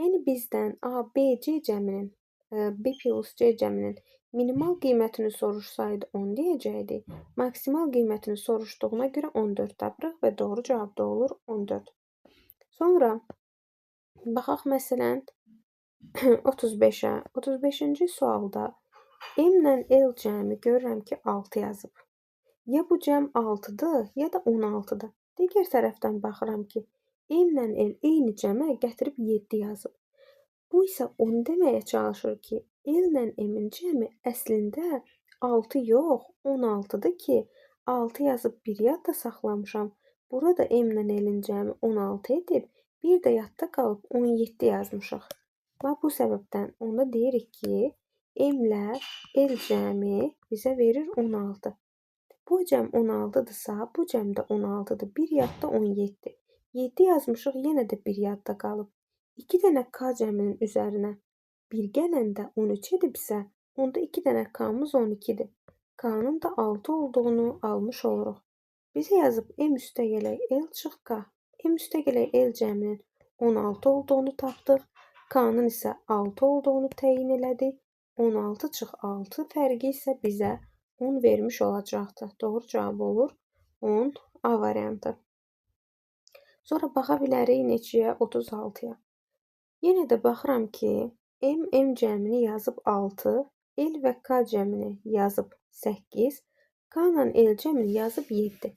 Yəni bizdən A, B, C cəminin, B plus C cəminin minimal qiymətini soruşsaydı 10 deyəcəkdik. Maksimal qiymətini soruşduğuna görə 14 tapırıq və doğru cavab da olur 14. Sonra baxaq məsələn 35-ə. 35-ci sualda M ilə L cəmi görürəm ki, 6 yazıb. Ya bu cəm 6-dır, ya da 16-dır. Digər tərəfdən baxıram ki, M ilə L eyni cəmə gətirib 7 yazıb. Bu isə onu deməyə çalışır ki, L ilə M-in cəmi əslində 6 yox, 16-dır ki, 6 yazıb 1 yadda saxlamışam. Burada M ilə L-in cəmi 16 edib, bir də yadda qalıb 17 yazmışıq. Və bu səbəbdən onda deyirik ki, M ilə L cəmi bizə verir 16. Bu cəm 16-dırsa, bu cəm də 16-dır. Bir yadda 17. 7 yazmışıq, yenə də 1 yadda qalıb. 2 dənə K cəminin üzərinə 1 gələndə 13 edibsə, onda 2 dənə K-mız 12-dir. K-nın da 6 olduğunu almış oluruq. Bizə yazıb M üstə gələk L çıx K. M üstə gələk L cəminin 16 olduğunu tapdıq. K-nın isə 6 olduğunu təyin elədik. 16 çıx 6 fərqi isə bizə 10 vermiş olacaqdır. Doğru cavab olur 10 A variantı. Sonra baxa bilərik neçəyə? 36-ya. Yenə də baxıram ki, M, M cəmini yazıb 6, L və K cəmini yazıb 8, K ilə L cəmini yazıb 7.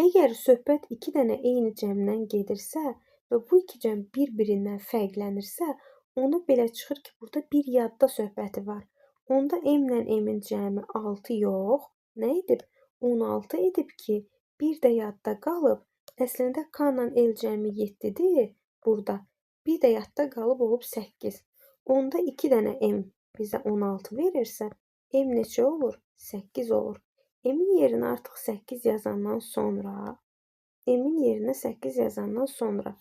Əgər söhbət 2 dənə eyni cəmdən gedirsə və bu iki cəm bir-birindən fərqlənirsə, onda belə çıxır ki, burada bir yadda söhbəti var. Onda M ilə M-in cəmi 6 yox, nə edib? 16 edib ki, bir də yadda qalıb. Əslində K ilə L cəmi 7-dir burada. Bir də yadda qalıb olub 8. Onda 2 dənə M bizə 16 verirsə, M neçə olur? 8 olur. M-in yerinə artıq 8 yazandan sonra, M-in yerinə 8 yazandan sonra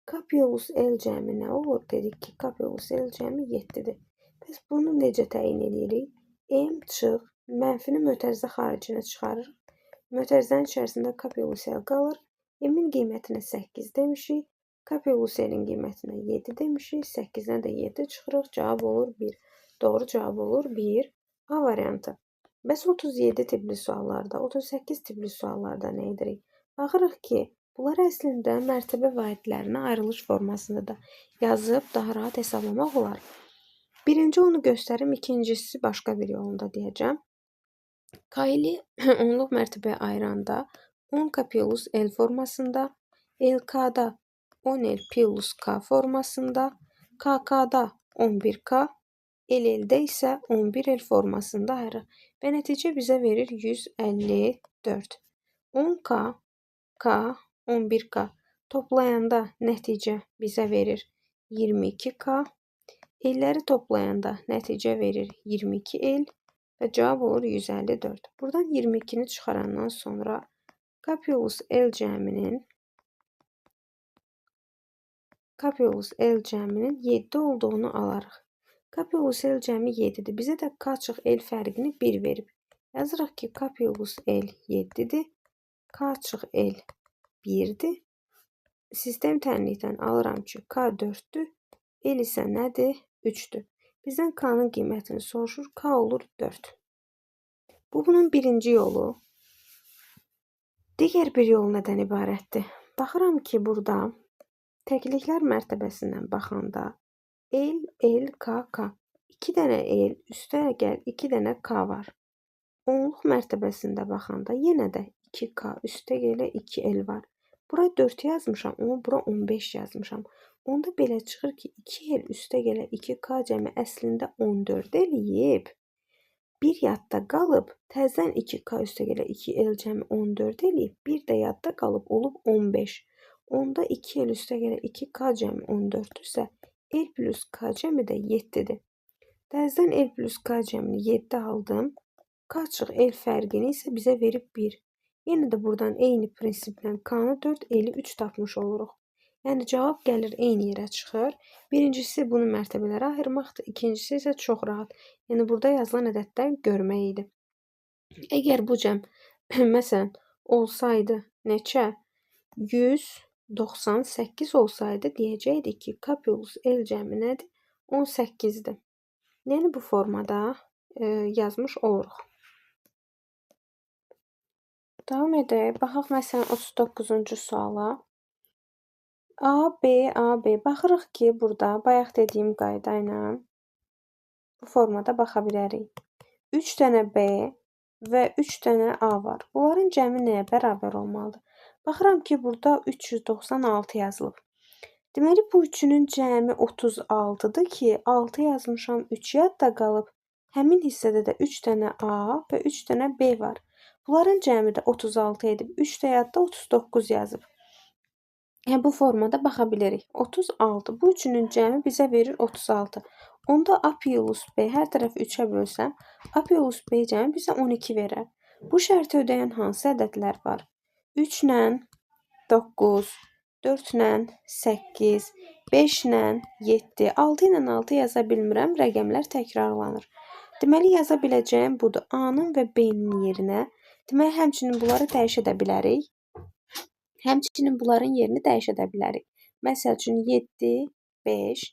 K plus L cəmi nə olur? Dedik ki, K plus L cəmi 7-dir. Bəs bunu necə təyin edirik? M çıx, mənfini mötərizə xaricinə çıxarırıq. Mötərizənin içərisində K plus L qalır. M-in qiymətinə 8 demişik. K plus L-in qiymətinə 7 demişik. 8-dən də 7 çıxırıq. Cavab olur 1. Doğru cavab olur 1. A variantı. Bəs 37 tipli suallarda, 38 tipli suallarda nə edirik? Baxırıq ki, bunlar əslində mərtəbə vahidlərinə ayrılış formasında da yazıb daha rahat hesablamaq olar. Birinci onu göstərim, ikincisi başqa bir yolunda deyəcəm. K-li onluq mərtəbəyə ayıranda 10K plus L formasında, LK-da 10L plus K formasında, KK-da 11K, LL-də isə 11L formasında ayırır və nəticə bizə verir 154. 10K, K, 11K toplayanda nəticə bizə verir 22K. L'ləri toplayanda nəticə verir 22L və cavab olur 154. Buradan 22-ni çıxarandan sonra K plus L cəminin K plus L cəminin 7 olduğunu alarıq. K plus L cəmi 7-dir. Bizə də K çıx L fərqini 1 verib. Yazırıq ki, K plus L 7-dir. K çıx L 1-dir. Sistem tənlikdən alıram ki, K 4-dür. L isə nədir? 3-dür. Bizdən K-nın qiymətini soruşur. K olur 4. Bu, bunun birinci yolu. Digər bir yol nədən ibarətdir? Baxıram ki, burada təkliklər mərtəbəsindən baxanda L, L, K, K. 2 dənə L, üstə gəl 2 dənə K var. Onluq mərtəbəsində baxanda yenə də 2K, üstə gələ 2L var. Bura 4 yazmışam, amma bura 15 yazmışam. Onda belə çıxır ki, 2L üstə gələ 2K cəmi əslində 14 eləyib. Bir yadda qalıb, təzədən 2K üstə gələ 2L cəmi 14 eləyib, bir də yadda qalıb olub 15. Onda 2L üstə gələ 2K cəmi 14-dürsə, L plus K cəmi də 7-dir. Təzədən L plus K cəmini 7 aldım. K çıx L fərqini isə bizə verib 1. Yenə də buradan eyni prinsiplə K-nı 4, L-i 3 tapmış oluruq. Yəni cavab gəlir eyni yerə çıxır. Birincisi bunu mərtəbələrə ayırmaqdır. İkincisi isə çox rahat. Yəni burada yazılan ədəddən görmək idi. Əgər bu cəm məsələn olsaydı neçə? 198 olsaydı deyəcəkdik ki, K plus L cəmi nədir? 18-dir. Yəni bu formada yazmış oluruq. Davam edək. Baxaq məsələn 39-cu suala. A, B, A, B. Baxırıq ki, burada bayaq dediyim qayda ilə bu formada baxa bilərik. 3 dənə B və 3 dənə A var. Bunların cəmi nəyə bərabər olmalıdır? Baxıram ki, burada 396 yazılıb. Deməli, bu üçünün cəmi 36-dır ki, 6 yazmışam, 3 yadda qalıb. Həmin hissədə də 3 dənə A və 3 dənə B var. Bunların cəmi də 36 edib, 3 də yadda 39 yazıb. Yəni, bu formada baxa bilirik. 36. Bu üçünün cəmi bizə verir 36. Onda A plus B hər tərəfi 3-ə bölsəm, A plus B cəmi bizə 12 verər. Bu şərti ödəyən hansı ədədlər var? 3 ilə 9, 4 ilə 8, 5 ilə 7, 6 ilə 6 yaza bilmirəm, rəqəmlər təkrarlanır. Deməli, yaza biləcəyim budur. A-nın və B-nin yerinə. Deməli, həmçinin bunları dəyişə də bilərik. Həmçinin bunların yerini dəyişə də bilərik. Məsəl üçün, 7, 5,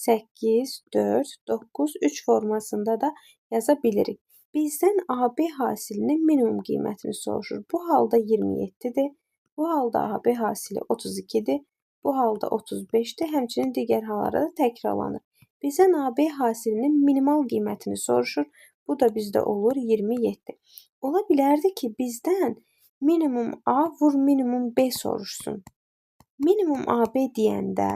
8, 4, 9, 3 formasında da yaza bilirik. Bizdən AB hasilinin minimum qiymətini soruşur. Bu halda 27-dir. Bu halda AB hasili 32-dir. Bu halda 35-dir. Həmçinin digər hallarda da təkrarlanır. Bizdən AB hasilinin minimal qiymətini soruşur. Bu da bizdə olur 27. Ola bilərdi ki, bizdən minimum A vur minimum B soruşsun. Minimum AB deyəndə,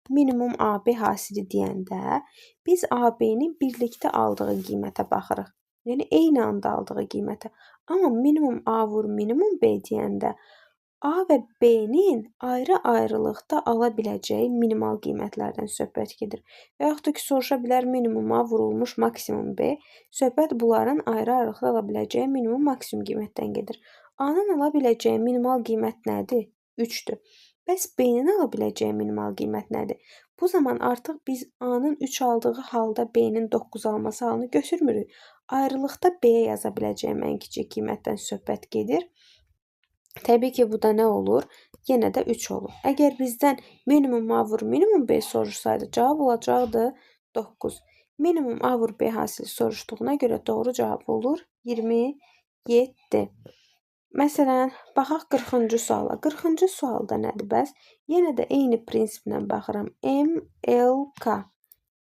minimum AB hasili deyəndə biz AB-nin birlikdə aldığı qiymətə baxırıq. Yəni, eyni anda aldığı qiymətə. Amma minimum A vur minimum B deyəndə A və B-nin ayrı-ayrılıqda ala biləcəyi minimal qiymətlərdən söhbət gedir. Və yaxud da ki, soruşa bilər minimum A vurulmuş maksimum B. Söhbət bunların ayrı-ayrılıqda ala biləcəyi minimum maksimum qiymətdən gedir. A-nın ala biləcəyi minimal qiymət nədir? 3-dür. Bəs B-nin ala biləcəyi minimal qiymət nədir? Bu zaman artıq biz A-nın 3 aldığı halda B-nin 9 alması halını götürmürük. Ayrılıqda B-yə yaza biləcəyim ən kiçik qiymətdən söhbət gedir. Təbii ki, bu da nə olur? Yenə də 3 olur. Əgər bizdən minimum A vur minimum B soruşsaydı, cavab olacaqdı 9. Minimum A vur B hasili soruşduğuna görə doğru cavab olur 27. Məsələn, baxaq 40-cı suala. 40-cı sualda nədir bəs? Yenə də eyni prinsiplə baxıram. M, L, K.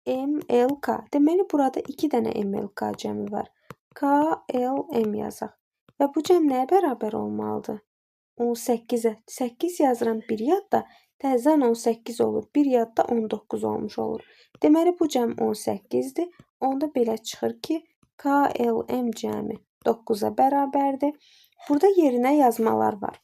M, L, K. Deməli, burada 2 dənə M, L, K cəmi var. K, L, M yazaq. Və bu cəm nəyə bərabər olmalıdır? 18-ə. 8 yazıram bir yadda, təzədən 18 olur. Bir yadda 19 olmuş olur. Deməli, bu cəm 18-dir. Onda belə çıxır ki, K, L, M cəmi 9-a bərabərdir. Burada yerinə yazmalar var.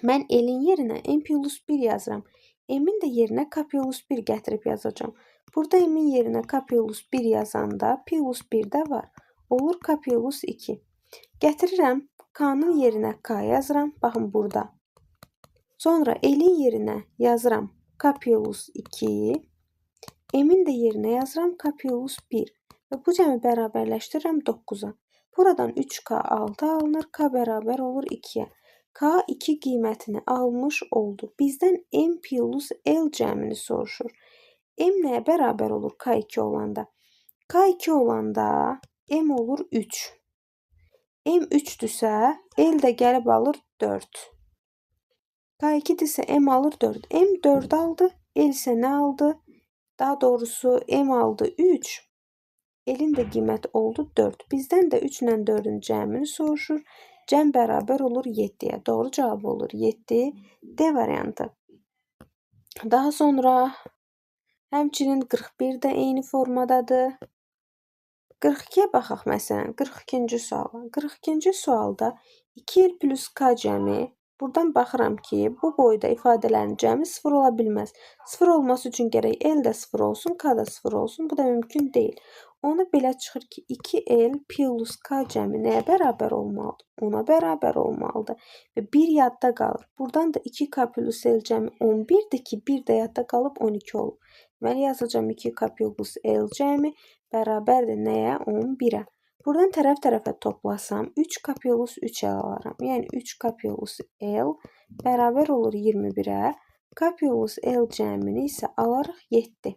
Mən L-in yerinə M plus 1 yazıram. M-in də yerinə K plus 1 gətirib yazacağam. Burada M-in yerinə K plus 1 yazanda plus 1 də var. Olur K plus 2. Gətirirəm. K-nın yerinə K yazıram. Baxın burada. Sonra L-in yerinə yazıram K plus 2. M-in də yerinə yazıram K plus 1. Və bu cəmi bərabərləşdirirəm 9-a. Buradan 3K 6 alınır. K bərabər olur 2-yə. K 2 qiymətini almış oldu. Bizdən M plus L cəmini soruşur. M nəyə bərabər olur K2 olanda? K2 olanda M olur 3. M 3-dürsə, L də gəlib alır 4. K2-dirsə, M alır 4. M 4 aldı, L isə nə aldı? Daha doğrusu M aldı 3. L-in də qiyməti oldu 4. Bizdən də 3 ilə 4-ün cəmini soruşur. Cəm bərabər olur 7-yə. Doğru cavab olur 7. D variantı. Daha sonra həmçinin 41 də eyni formadadır. 42-yə baxaq məsələn. 42-ci suala. 42-ci sualda 2L plus K cəmi. Buradan baxıram ki, bu boyda ifadələrin cəmi 0 ola bilməz. 0 olması üçün gərək L də 0 olsun, K da 0 olsun. Bu da mümkün deyil. Ona belə çıxır ki, 2L plus K cəmi nəyə bərabər olmalıdır? 10-a bərabər olmalıdır. Və 1 yadda qalır. Buradan da 2K plus L cəmi 11-dir ki, 1 də yadda qalıb 12 olub. Deməli, yazacağam 2K plus L cəmi bərabərdir nəyə? 11-ə. Buradan tərəf-tərəfə toplasam 3K plus 3L alaram. Yəni 3K plus L bərabər olur 21-ə. K plus L cəmini isə alarıq 7.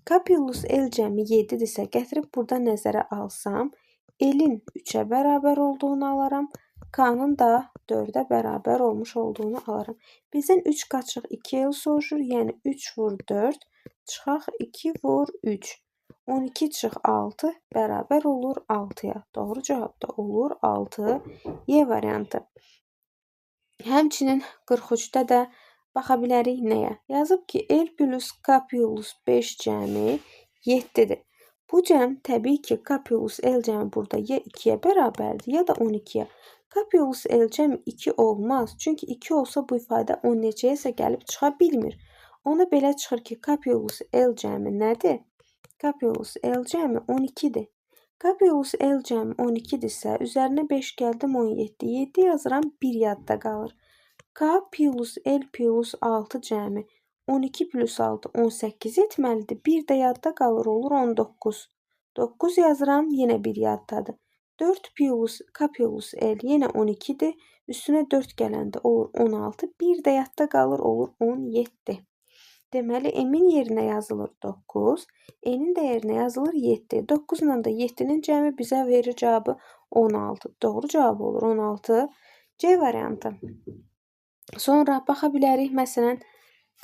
K plus L cəmi 7-dirsə, gətirib burada nəzərə alsam, L-in 3-ə bərabər olduğunu alaram. K-nın da 4-ə bərabər olmuş olduğunu alaram. Bizdən 3K çıx 2L soruşur. Yəni 3 vur 4 çıxaq 2 vur 3. 12 çıx 6 bərabər olur 6-ya. Doğru cavab da olur 6. Y variantı. Həmçinin 43-də də baxa bilərik nəyə? Yazıb ki, L plus K plus 5 cəmi 7-dir. Bu cəm təbii ki, K plus L cəmi burada ya 2-yə bərabərdir, ya da 12-yə. K plus L cəmi 2 olmaz. Çünki 2 olsa bu ifadə 10 neçəyəsə gəlib çıxa bilmir. Ona belə çıxır ki, K plus L cəmi nədir? K plus L cəmi 12-dir. K plus L cəmi 12-dirsə, üzərinə 5 gəldim 17. 7 yazıram, 1 yadda qalır. K plus L plus 6 cəmi 12 plus 6 18 etməlidir. 1 də yadda qalır, olur 19. 9 yazıram, yenə 1 yaddadır. 4 plus K plus L yenə 12-dir. Üstünə 4 gələndə olur 16. 1 də yadda qalır, olur 17. Deməli, M-in yerinə yazılır 9, N-in də yerinə yazılır 7. 9 ilə də 7-nin cəmi bizə verir cavabı 16. Doğru cavab olur 16. C variantı. Sonra baxa bilərik, məsələn,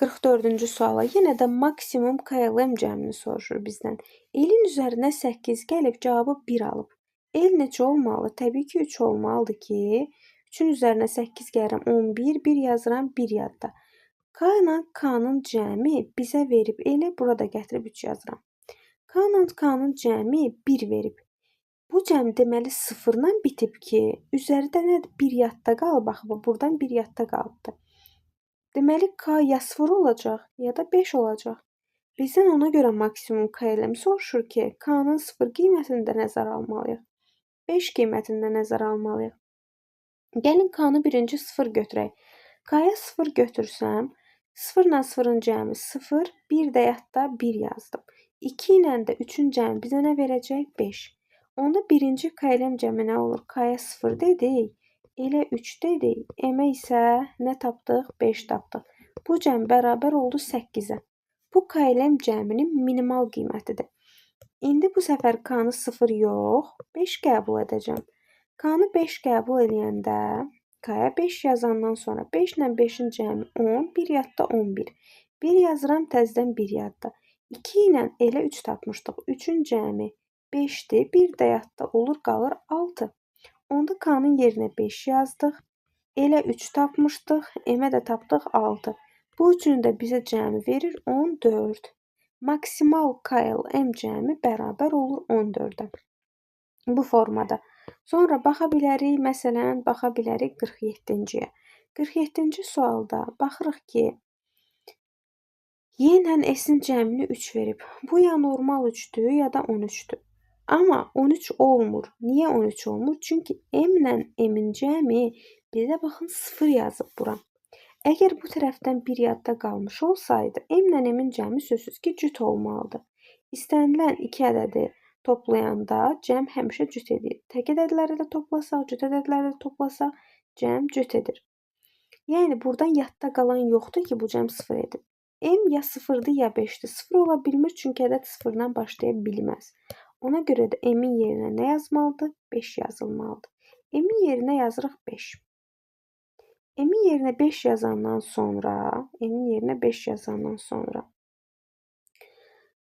44-cü suala. Yenə də maksimum KLM cəmini soruşur bizdən. L-in üzərinə 8 gəlib, cavabı 1 alıb. L neçə olmalı? Təbii ki, 3 olmalıdır ki, 3-ün üzərinə 8 gəlirəm, 11, 1 yazıram, 1 yadda. K ilə K-nın cəmi bizə verib L-i, burada gətirib 3 yazıram. K ilə K-nın cəmi 1 verib. Bu cəm deməli 0-la bitib ki, üzəri də nədir? 1 yadda qalıb. Axı, buradan 1 yadda qalıbdır. Deməli, K ya 0 olacaq, ya da 5 olacaq. Bizdən ona görə maksimum KLM soruşur ki, K-nın 0 qiymətini də nəzərə almalıyıq. 5 qiymətini də nəzərə almalıyıq. Gəlin K-nı birinci 0 götürək. K-ya 0 götürsəm, 0 ilə 0-ın cəmi 0, 1 də yadda 1 yazdım. 2 ilə də 3-ün cəmi bizə nə verəcək? 5. Onda birinci KLM cəmi nə olur? K-ya 0 dedik, L-ə 3 dedik, M-ə isə nə tapdıq? 5 tapdıq. Bu cəm bərabər oldu 8-ə. Bu KLM cəminin minimal qiymətidir. İndi bu səfər K-nı 0 yox, 5 qəbul edəcəm. K-nı 5 qəbul eləyəndə, K-ya 5 yazandan sonra 5 ilə 5-in cəmi 10, 1 yadda 11. 1 yazıram, təzədən 1 yadda. 2 ilə elə 3 tapmışdıq. 3-ün cəmi 5-dir, 1 də yadda olur, qalır 6. Onda K-nın yerinə 5 yazdıq. Elə 3 tapmışdıq, M-ə də tapdıq 6. Bu üçünü də bizə cəmi verir 14. Maksimal KLM cəmi bərabər olur 14-ə. Bu formada. Sonra baxa bilərik, məsələn, baxa bilərik 47-ciyə. 47-ci sualda baxırıq ki, Y ilə S-in cəmini 3 verib. Bu ya normal 3-dür, ya da 13-dür. Amma 13 olmur. Niyə 13 olmur? Çünki M ilə M-in cəmi bizə baxın 0 yazıb bura. Əgər bu tərəfdən bir yadda qalmış olsaydı, M ilə M-in cəmi sözsüz ki, cüt olmalıdır. İstənilən iki ədədi toplayanda cəm həmişə cüt edir. Tək ədədləri də toplasaq, cüt ədədləri də toplasaq, cəm cüt edir. Yəni, buradan yadda qalan yoxdur ki, bu cəm 0 edib. M ya 0-dır, ya 5-dir. 0 ola bilmir, çünki ədəd 0-dan başlaya bilməz. Ona görə də M-in yerinə nə yazmalıdır? 5 yazılmalıdır. M-in yerinə yazırıq 5. M-in yerinə 5 yazandan sonra, M-in yerinə 5 yazandan sonra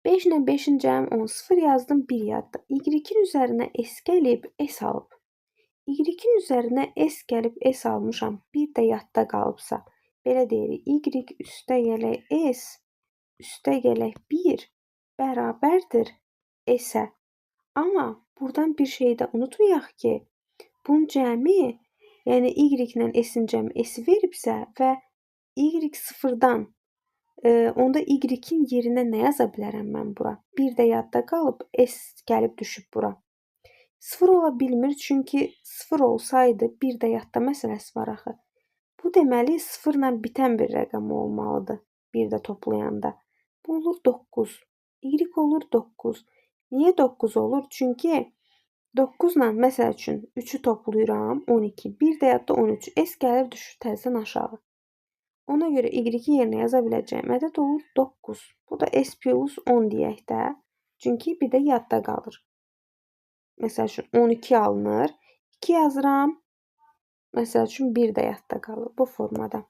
5 ilə 5-in cəmi 10, 0 yazdım, 1 yadda. Y-in üzərinə S gəlib, S alıb. Y-in üzərinə S gəlib, S almışam, 1 də yadda qalıbsa, belə deyirik, Y üstə gələk S, üstə gələk 1 bərabərdir S-ə. Amma buradan bir şey də unutmayaq ki, bunun cəmi, yəni Y ilə S-in cəmi S-i veribsə və Y sıfırdan, onda Y-in yerinə nə yaza bilərəm mən bura? 1 də yadda qalıb, S gəlib düşüb bura. 0 ola bilmir, çünki 0 olsaydı 1 də yadda məsələsi var axı. Bu deməli 0 ilə bitən bir rəqəm olmalıdır 1 də toplayanda. Bu olur 9. Y olur 9. Niyə 9 olur? Çünki 9 ilə məsəl üçün 3-ü toplayıram, 12. 1 də yadda 13. S gəlir düşür təzədən aşağı. Ona görə Y-in yerinə yaza biləcəyim ədəd olur 9. Bu da S plus 10 deyək də. Çünki bir də yadda qalır. Məsəl üçün 12 alınır. 2 yazıram. Məsəl üçün 1 də yadda qalır bu formada.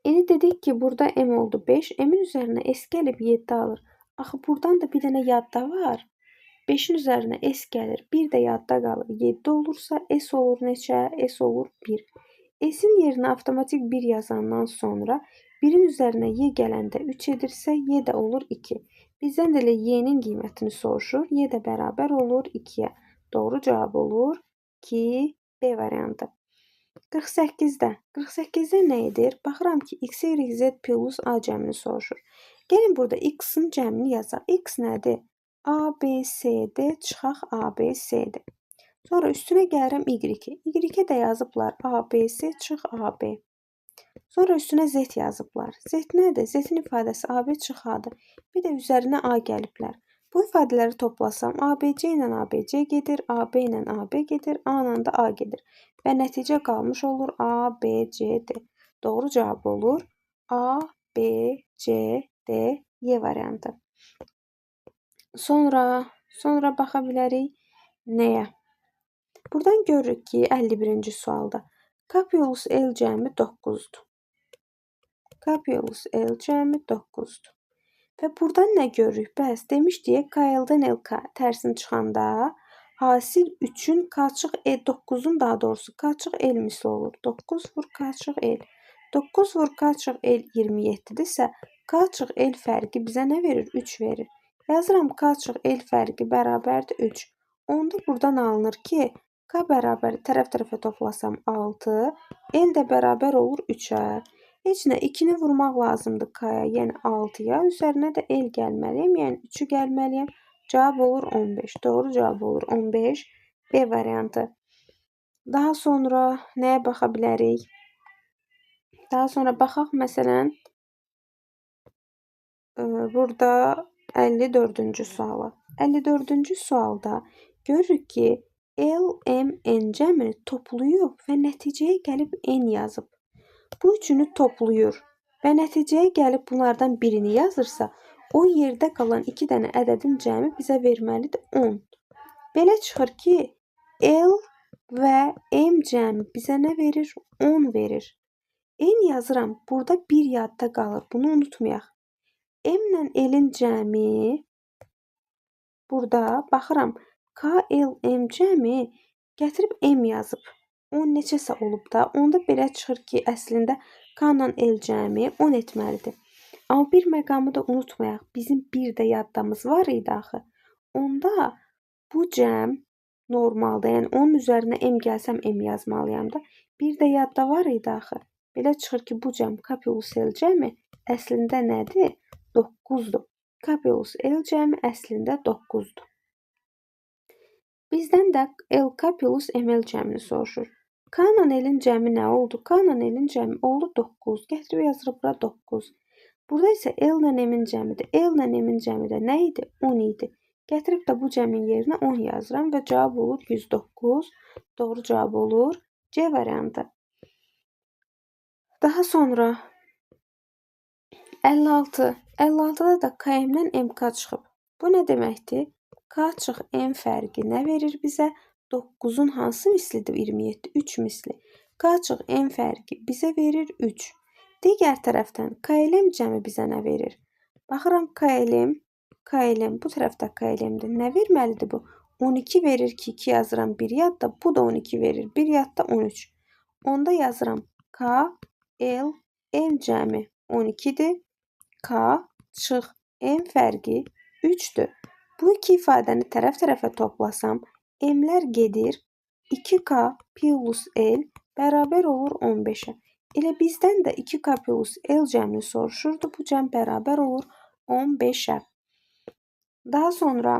İndi dedik ki, burada M oldu 5. M-in üzərinə S gəlib 7 alır. Axı buradan da bir dənə yadda var. 5-in üzərinə S gəlir. 1 də yadda qalır. 7 olursa S olur neçə? S olur 1. S-in yerinə avtomatik 1 yazandan sonra 1-in üzərinə Y gələndə 3 edirsə, Y də olur 2. Bizdən də elə Y-nin qiymətini soruşur. Y də bərabər olur 2-yə. Doğru cavab olur ki, B variantı. 48-də. 48-də nə edir? Baxıram ki, X, Y, Z plus A cəmini soruşur. Gəlin burada X-in cəmini yazaq. X nədir? A, B, C, D çıxaq A, B, C, D. Sonra üstünə gəlirəm Y-ə. Y-ə də yazıblar ABC çıx AB. Sonra üstünə Z yazıblar. Z nədir? Z-in ifadəsi AB çıx A-dır. Bir də üzərinə A gəliblər. Bu ifadələri toplasam ABC ilə ABC gedir, AB ilə AB gedir, A ilə də A gedir. Və nəticə qalmış olur A, B, C, D. Doğru cavab olur A, B, C, D, Y variantı. Sonra baxa bilərik nəyə? Buradan görürük ki, 51-ci sualda K plus L cəmi 9-dur. K plus L cəmi 9-dur. Və buradan nə görürük? Bəs demişdik KL-dən LK tərsini çıxanda hasil 3-ün K çıx 9-un daha doğrusu K çıx L misli olur. 9 vur K çıx L. 9 vur K çıx L 27-dirsə K çıx L fərqi bizə nə verir? 3 verir. Yazıram K çıx L fərqi bərabərdir 3. Onda buradan alınır ki, K bərabər tərəf-tərəfə toplasam 6, L də bərabər olur 3-ə. Heç nə, 2-ni vurmaq lazımdır K-ya, yəni 6-ya. Üzərinə də L gəlməliyəm, yəni 3-ü gəlməliyəm. Cavab olur 15. Doğru cavab olur 15. B variantı. Daha sonra nəyə baxa bilərik? Daha sonra baxaq məsələn, burada 54-cü suala. 54-cü sualda görürük ki, L, M, N cəmini toplayıb və nəticəyə gəlib N yazıb. Bu üçünü toplayır və nəticəyə gəlib bunlardan birini yazırsa, o yerdə qalan 2 dənə ədədin cəmi bizə verməlidir 10. Belə çıxır ki, L və M cəmi bizə nə verir? 10 verir. N yazıram, burada 1 yadda qalır, bunu unutmayaq. M ilə L-in cəmi, burada baxıram, K, L, M cəmi gətirib M yazıb. 10 neçəsə olub da, onda belə çıxır ki, əslində K ilə L cəmi 10 etməlidir. Amma bir məqamı da unutmayaq, bizim bir də yaddamız var idi axı. Onda bu cəm normalda, yəni onun üzərinə M gəlsəm M yazmalıyam da. Bir də yadda var idi axı. Belə çıxır ki, bu cəm K plus L cəmi əslində nədir? 9-dur. K plus L cəmi əslində 9-dur. Bizdən də LK plus ML cəmini soruşur. K ilə L-in cəmi nə oldu? K ilə L-in cəmi oldu 9. Gətirib yazırıq bura 9. Burada isə L ilə M-in cəmidir. L ilə M-in cəmi də nə idi? 10 idi. Gətirib də bu cəmin yerinə 10 yazıram və cavab olur 109. Doğru cavab olur C variantı. Daha sonra 56. 56-da da KM-dən MK çıxıb. Bu nə deməkdir? K çıx M fərqi nə verir bizə? 9-un hansı mislidir? 27. 3 misli. K çıx M fərqi bizə verir 3. Digər tərəfdən KLM cəmi bizə nə verir? Baxıram KLM, KLM bu tərəfdə KLM-dir. Nə verməlidir bu? 12 verir ki, 2 yazıram 1 yadda. Bu da 12 verir. 1 yadda 13. Onda yazıram K, L, M cəmi 12-dir. K çıx M fərqi 3-dür. Bu iki ifadəni tərəf-tərəfə toplasam, M-lər gedir. 2K plus L bərabər olur 15-ə. Elə bizdən də 2K plus L cəmini soruşurdu. Bu cəm bərabər olur 15-ə. Daha sonra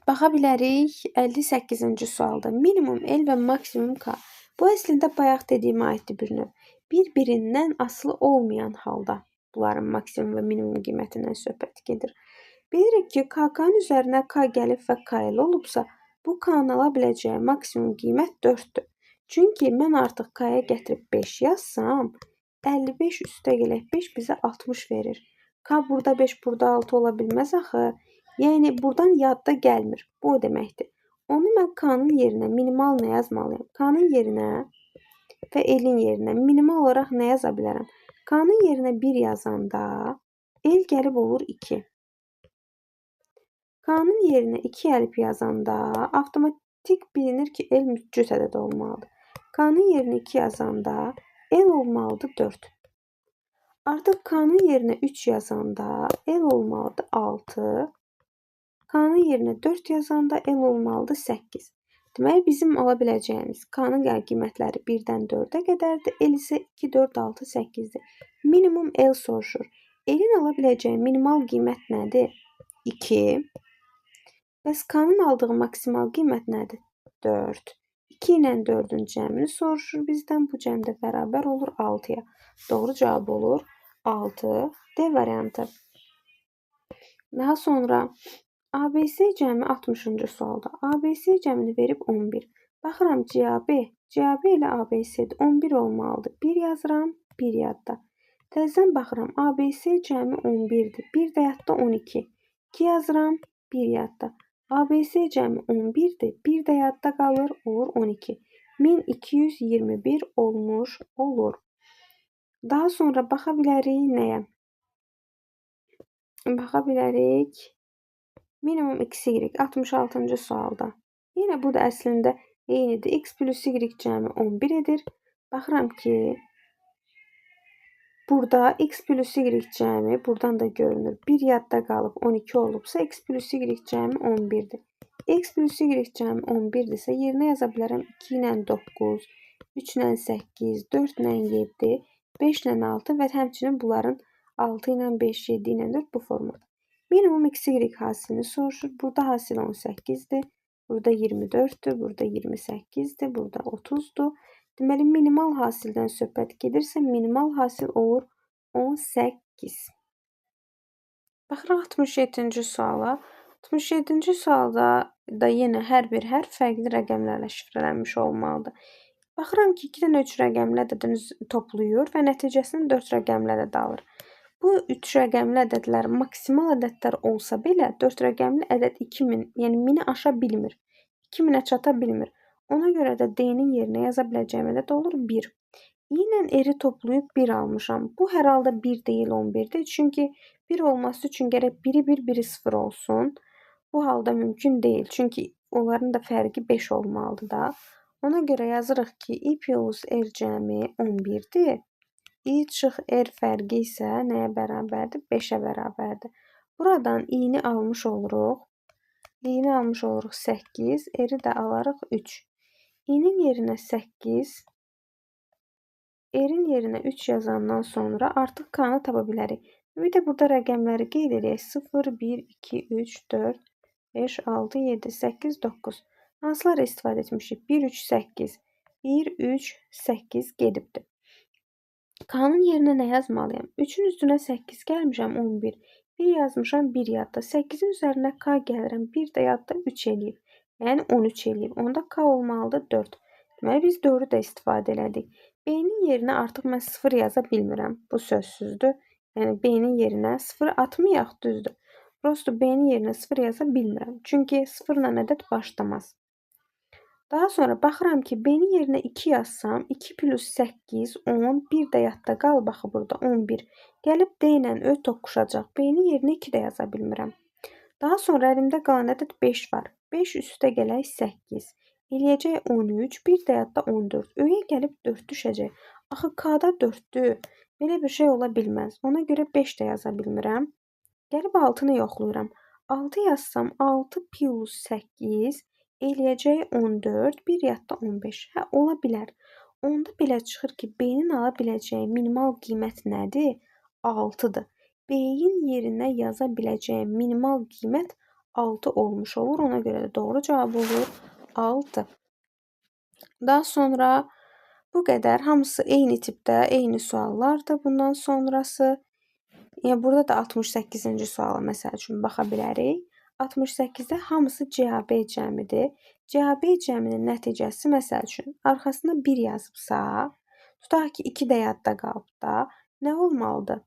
baxa bilərik 58-ci sualda. Minimum L və maksimum K. Bu əslində bayaq dediyimə aiddir bir növ. Bir-birindən asılı olmayan halda bunların maksimum və minimum qiymətindən söhbət gedir. Bilirik ki, KK-nın üzərinə K gəlib və KL olubsa, bu K-nın ala biləcəyi maksimum qiymət 4-dür. Çünki mən artıq K-ya gətirib 5 yazsam, 55 üstə gələk 5 bizə 60 verir. K burada 5, burada 6 ola bilməz axı. Yəni, buradan yadda gəlmir. Bu o deməkdir. Onu mən K-nın yerinə minimal nə yazmalıyam? K-nın yerinə və L-in yerinə minimal olaraq nə yaza bilərəm? K-nın yerinə 1 yazanda L gəlib olur 2. K-nın yerinə 2 gəlib yazanda avtomatik bilinir ki, L cüt ədəd olmalıdır. K-nın yerinə 2 yazanda L olmalıdır 4. Artıq K-nın yerinə 3 yazanda L olmalıdır 6. K-nın yerinə 4 yazanda L olmalıdır 8. Deməli, bizim ala biləcəyimiz K-nın qiymətləri 1-dən 4-ə qədərdir. L isə 2, 4, 6, 8-dir. Minimum L soruşur. L-in ala biləcəyi minimal qiymət nədir? 2. Bəs K-nın aldığı maksimal qiymət nədir? 4. 2 ilə 4-ün cəmini soruşur bizdən. Bu cəm də bərabər olur 6-ya. Doğru cavab olur 6. D variantı. Daha sonra ABC cəmi 60-cı sualda. ABC cəmini verib 11. Baxıram CAB. CAB ilə ABC-dir. 11 olmalıdır. 1 yazıram, 1 yadda. Təzədən baxıram. ABC cəmi 11-dir. 1 də yadda 12. 2 yazıram, 1 yadda. ABC cəmi 11-dir. 1 də yadda qalır, olur 12. 1221 olmuş olur. Daha sonra baxa bilərik nəyə? Baxa bilərik minimum XY 66-cı sualda. Yenə bu da əslində eynidir. X plus Y cəmi 11 edir. Baxıram ki, burada X plus Y cəmi buradan da görünür. 1 yadda qalıb 12 olubsa X plus Y cəmi 11-dir. X plus Y cəmi 11-dirsə yerinə yaza bilərəm 2 ilə 9, 3 ilə 8, 4 ilə 7, 5 ilə 6 və həmçinin bunların 6 ilə 5, 7 ilə 4 bu formada. Minimum XY hasilini soruşur. Burada hasil 18-dir. Burada 24-dür, burada 28-dir, burada 30-dur. Deməli, minimal hasildən söhbət gedirsə, minimal hasil olur 18. Baxırıq 67-ci suala. 67-ci sualda da yenə hər bir hərf fərqli rəqəmlərlə şifrələnmiş olmalıdır. Baxıram ki, 2 dənə 3 rəqəmli ədədini toplayır və nəticəsini 4 rəqəmli ədəd alır. Bu 3 rəqəmli ədədlər maksimal ədədlər olsa belə 4 rəqəmli ədəd 2000, yəni 1000-i aşa bilmir. 2000-ə çata bilmir. Ona görə də D-nin yerinə yaza biləcəyim ədəd olur 1. I ilə R-i toplayıb 1 almışam. Bu hər halda 1 deyil 11-dir. Çünki 1 olması üçün gərək biri 1, biri 0 olsun. Bu halda mümkün deyil. Çünki onların da fərqi 5 olmalıdır da. Ona görə yazırıq ki, I plus R cəmi 11-dir. I çıx R fərqi isə nəyə bərabərdir? 5-ə bərabərdir. Buradan I-ni almış oluruq. I-ni almış oluruq 8, R-i də alarıq 3. I-nin yerinə 8, R-in yerinə 3 yazandan sonra artıq K-nı tapa bilərik. Bir də burada rəqəmləri qeyd edək. 0, 1, 2, 3, 4, 5, 6, 7, 8, 9. Hansıları istifadə etmişik? 1, 3, 8. 1, 3, 8 gedibdir. K-nın yerinə nə yazmalıyam? 3-ün üstünə 8 gəlmişəm, 11. 1 yazmışam, 1 yadda. 8-in üzərinə K gəlirəm, 1 də yadda 3 eləyib. Yəni 13 eləyib. Onda K olmalıdır 4. Deməli, biz 4-ü də istifadə elədik. B-nin yerinə artıq mən 0 yaza bilmirəm. Bu sözsüzdür. Yəni B-nin yerinə 0 atmayaq, düzdür. Prosto B-nin yerinə 0 yaza bilmirəm. Çünki 0 ilə ədəd başlamaz. Daha sonra baxıram ki, B-nin yerinə 2 yazsam, 2 plus 8, 10, 1 də yadda qalıb axı burada 11. Gəlib D ilə Ö toqquşacaq. B-nin yerinə 2 də yaza bilmirəm. Daha sonra əlimdə qalan ədəd 5 var. 5 üstə gələk 8. Eləyəcək 13, 1 də yadda 14. Ö-yə gəlib 4 düşəcək. Axı K-da 4-dür. Belə bir şey ola bilməz. Ona görə 5 də yaza bilmirəm. Gəlib 6-nı yoxlayıram. 6 yazsam 6 plus 8 eləyəcək 14, 1 yadda 15. Hə, ola bilər. Onda belə çıxır ki, B-nin ala biləcəyi minimal qiymət nədir? 6-dır. B-nin yerinə yaza biləcəyim minimal qiymət 6 olmuş olur. Ona görə də doğru cavab olur 6. Daha sonra bu qədər. Hamısı eyni tipdə, eyni suallardır bundan sonrası. Yəni burada da 68-ci suala məsəl üçün baxa bilərik. 68-də hamısı CAB cəmidir. CAB cəminin nəticəsi məsəl üçün arxasına 1 yazıbsa, tutaq ki 2 də yadda qalıb da, nə olmalıdır?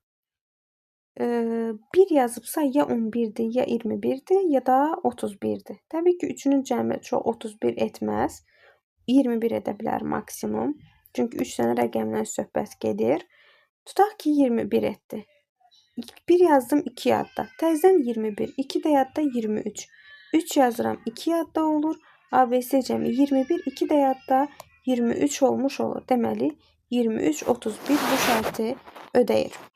1 yazıbsa ya 11-dir, ya 21-dir, ya da 31-dir. Təbii ki, üçünün cəmi çox 31 etməz. 21 edə bilər maksimum. Çünki 3 dənə rəqəmdən söhbət gedir. Tutaq ki, 21 etdi. 1 yazdım 2 yadda. Təzədən 21. 2 də yadda 23. 3 yazıram 2 yadda olur. ABC cəmi 21, 2 də yadda 23 olmuş olur. Deməli 23, 31 bu şərti ödəyir.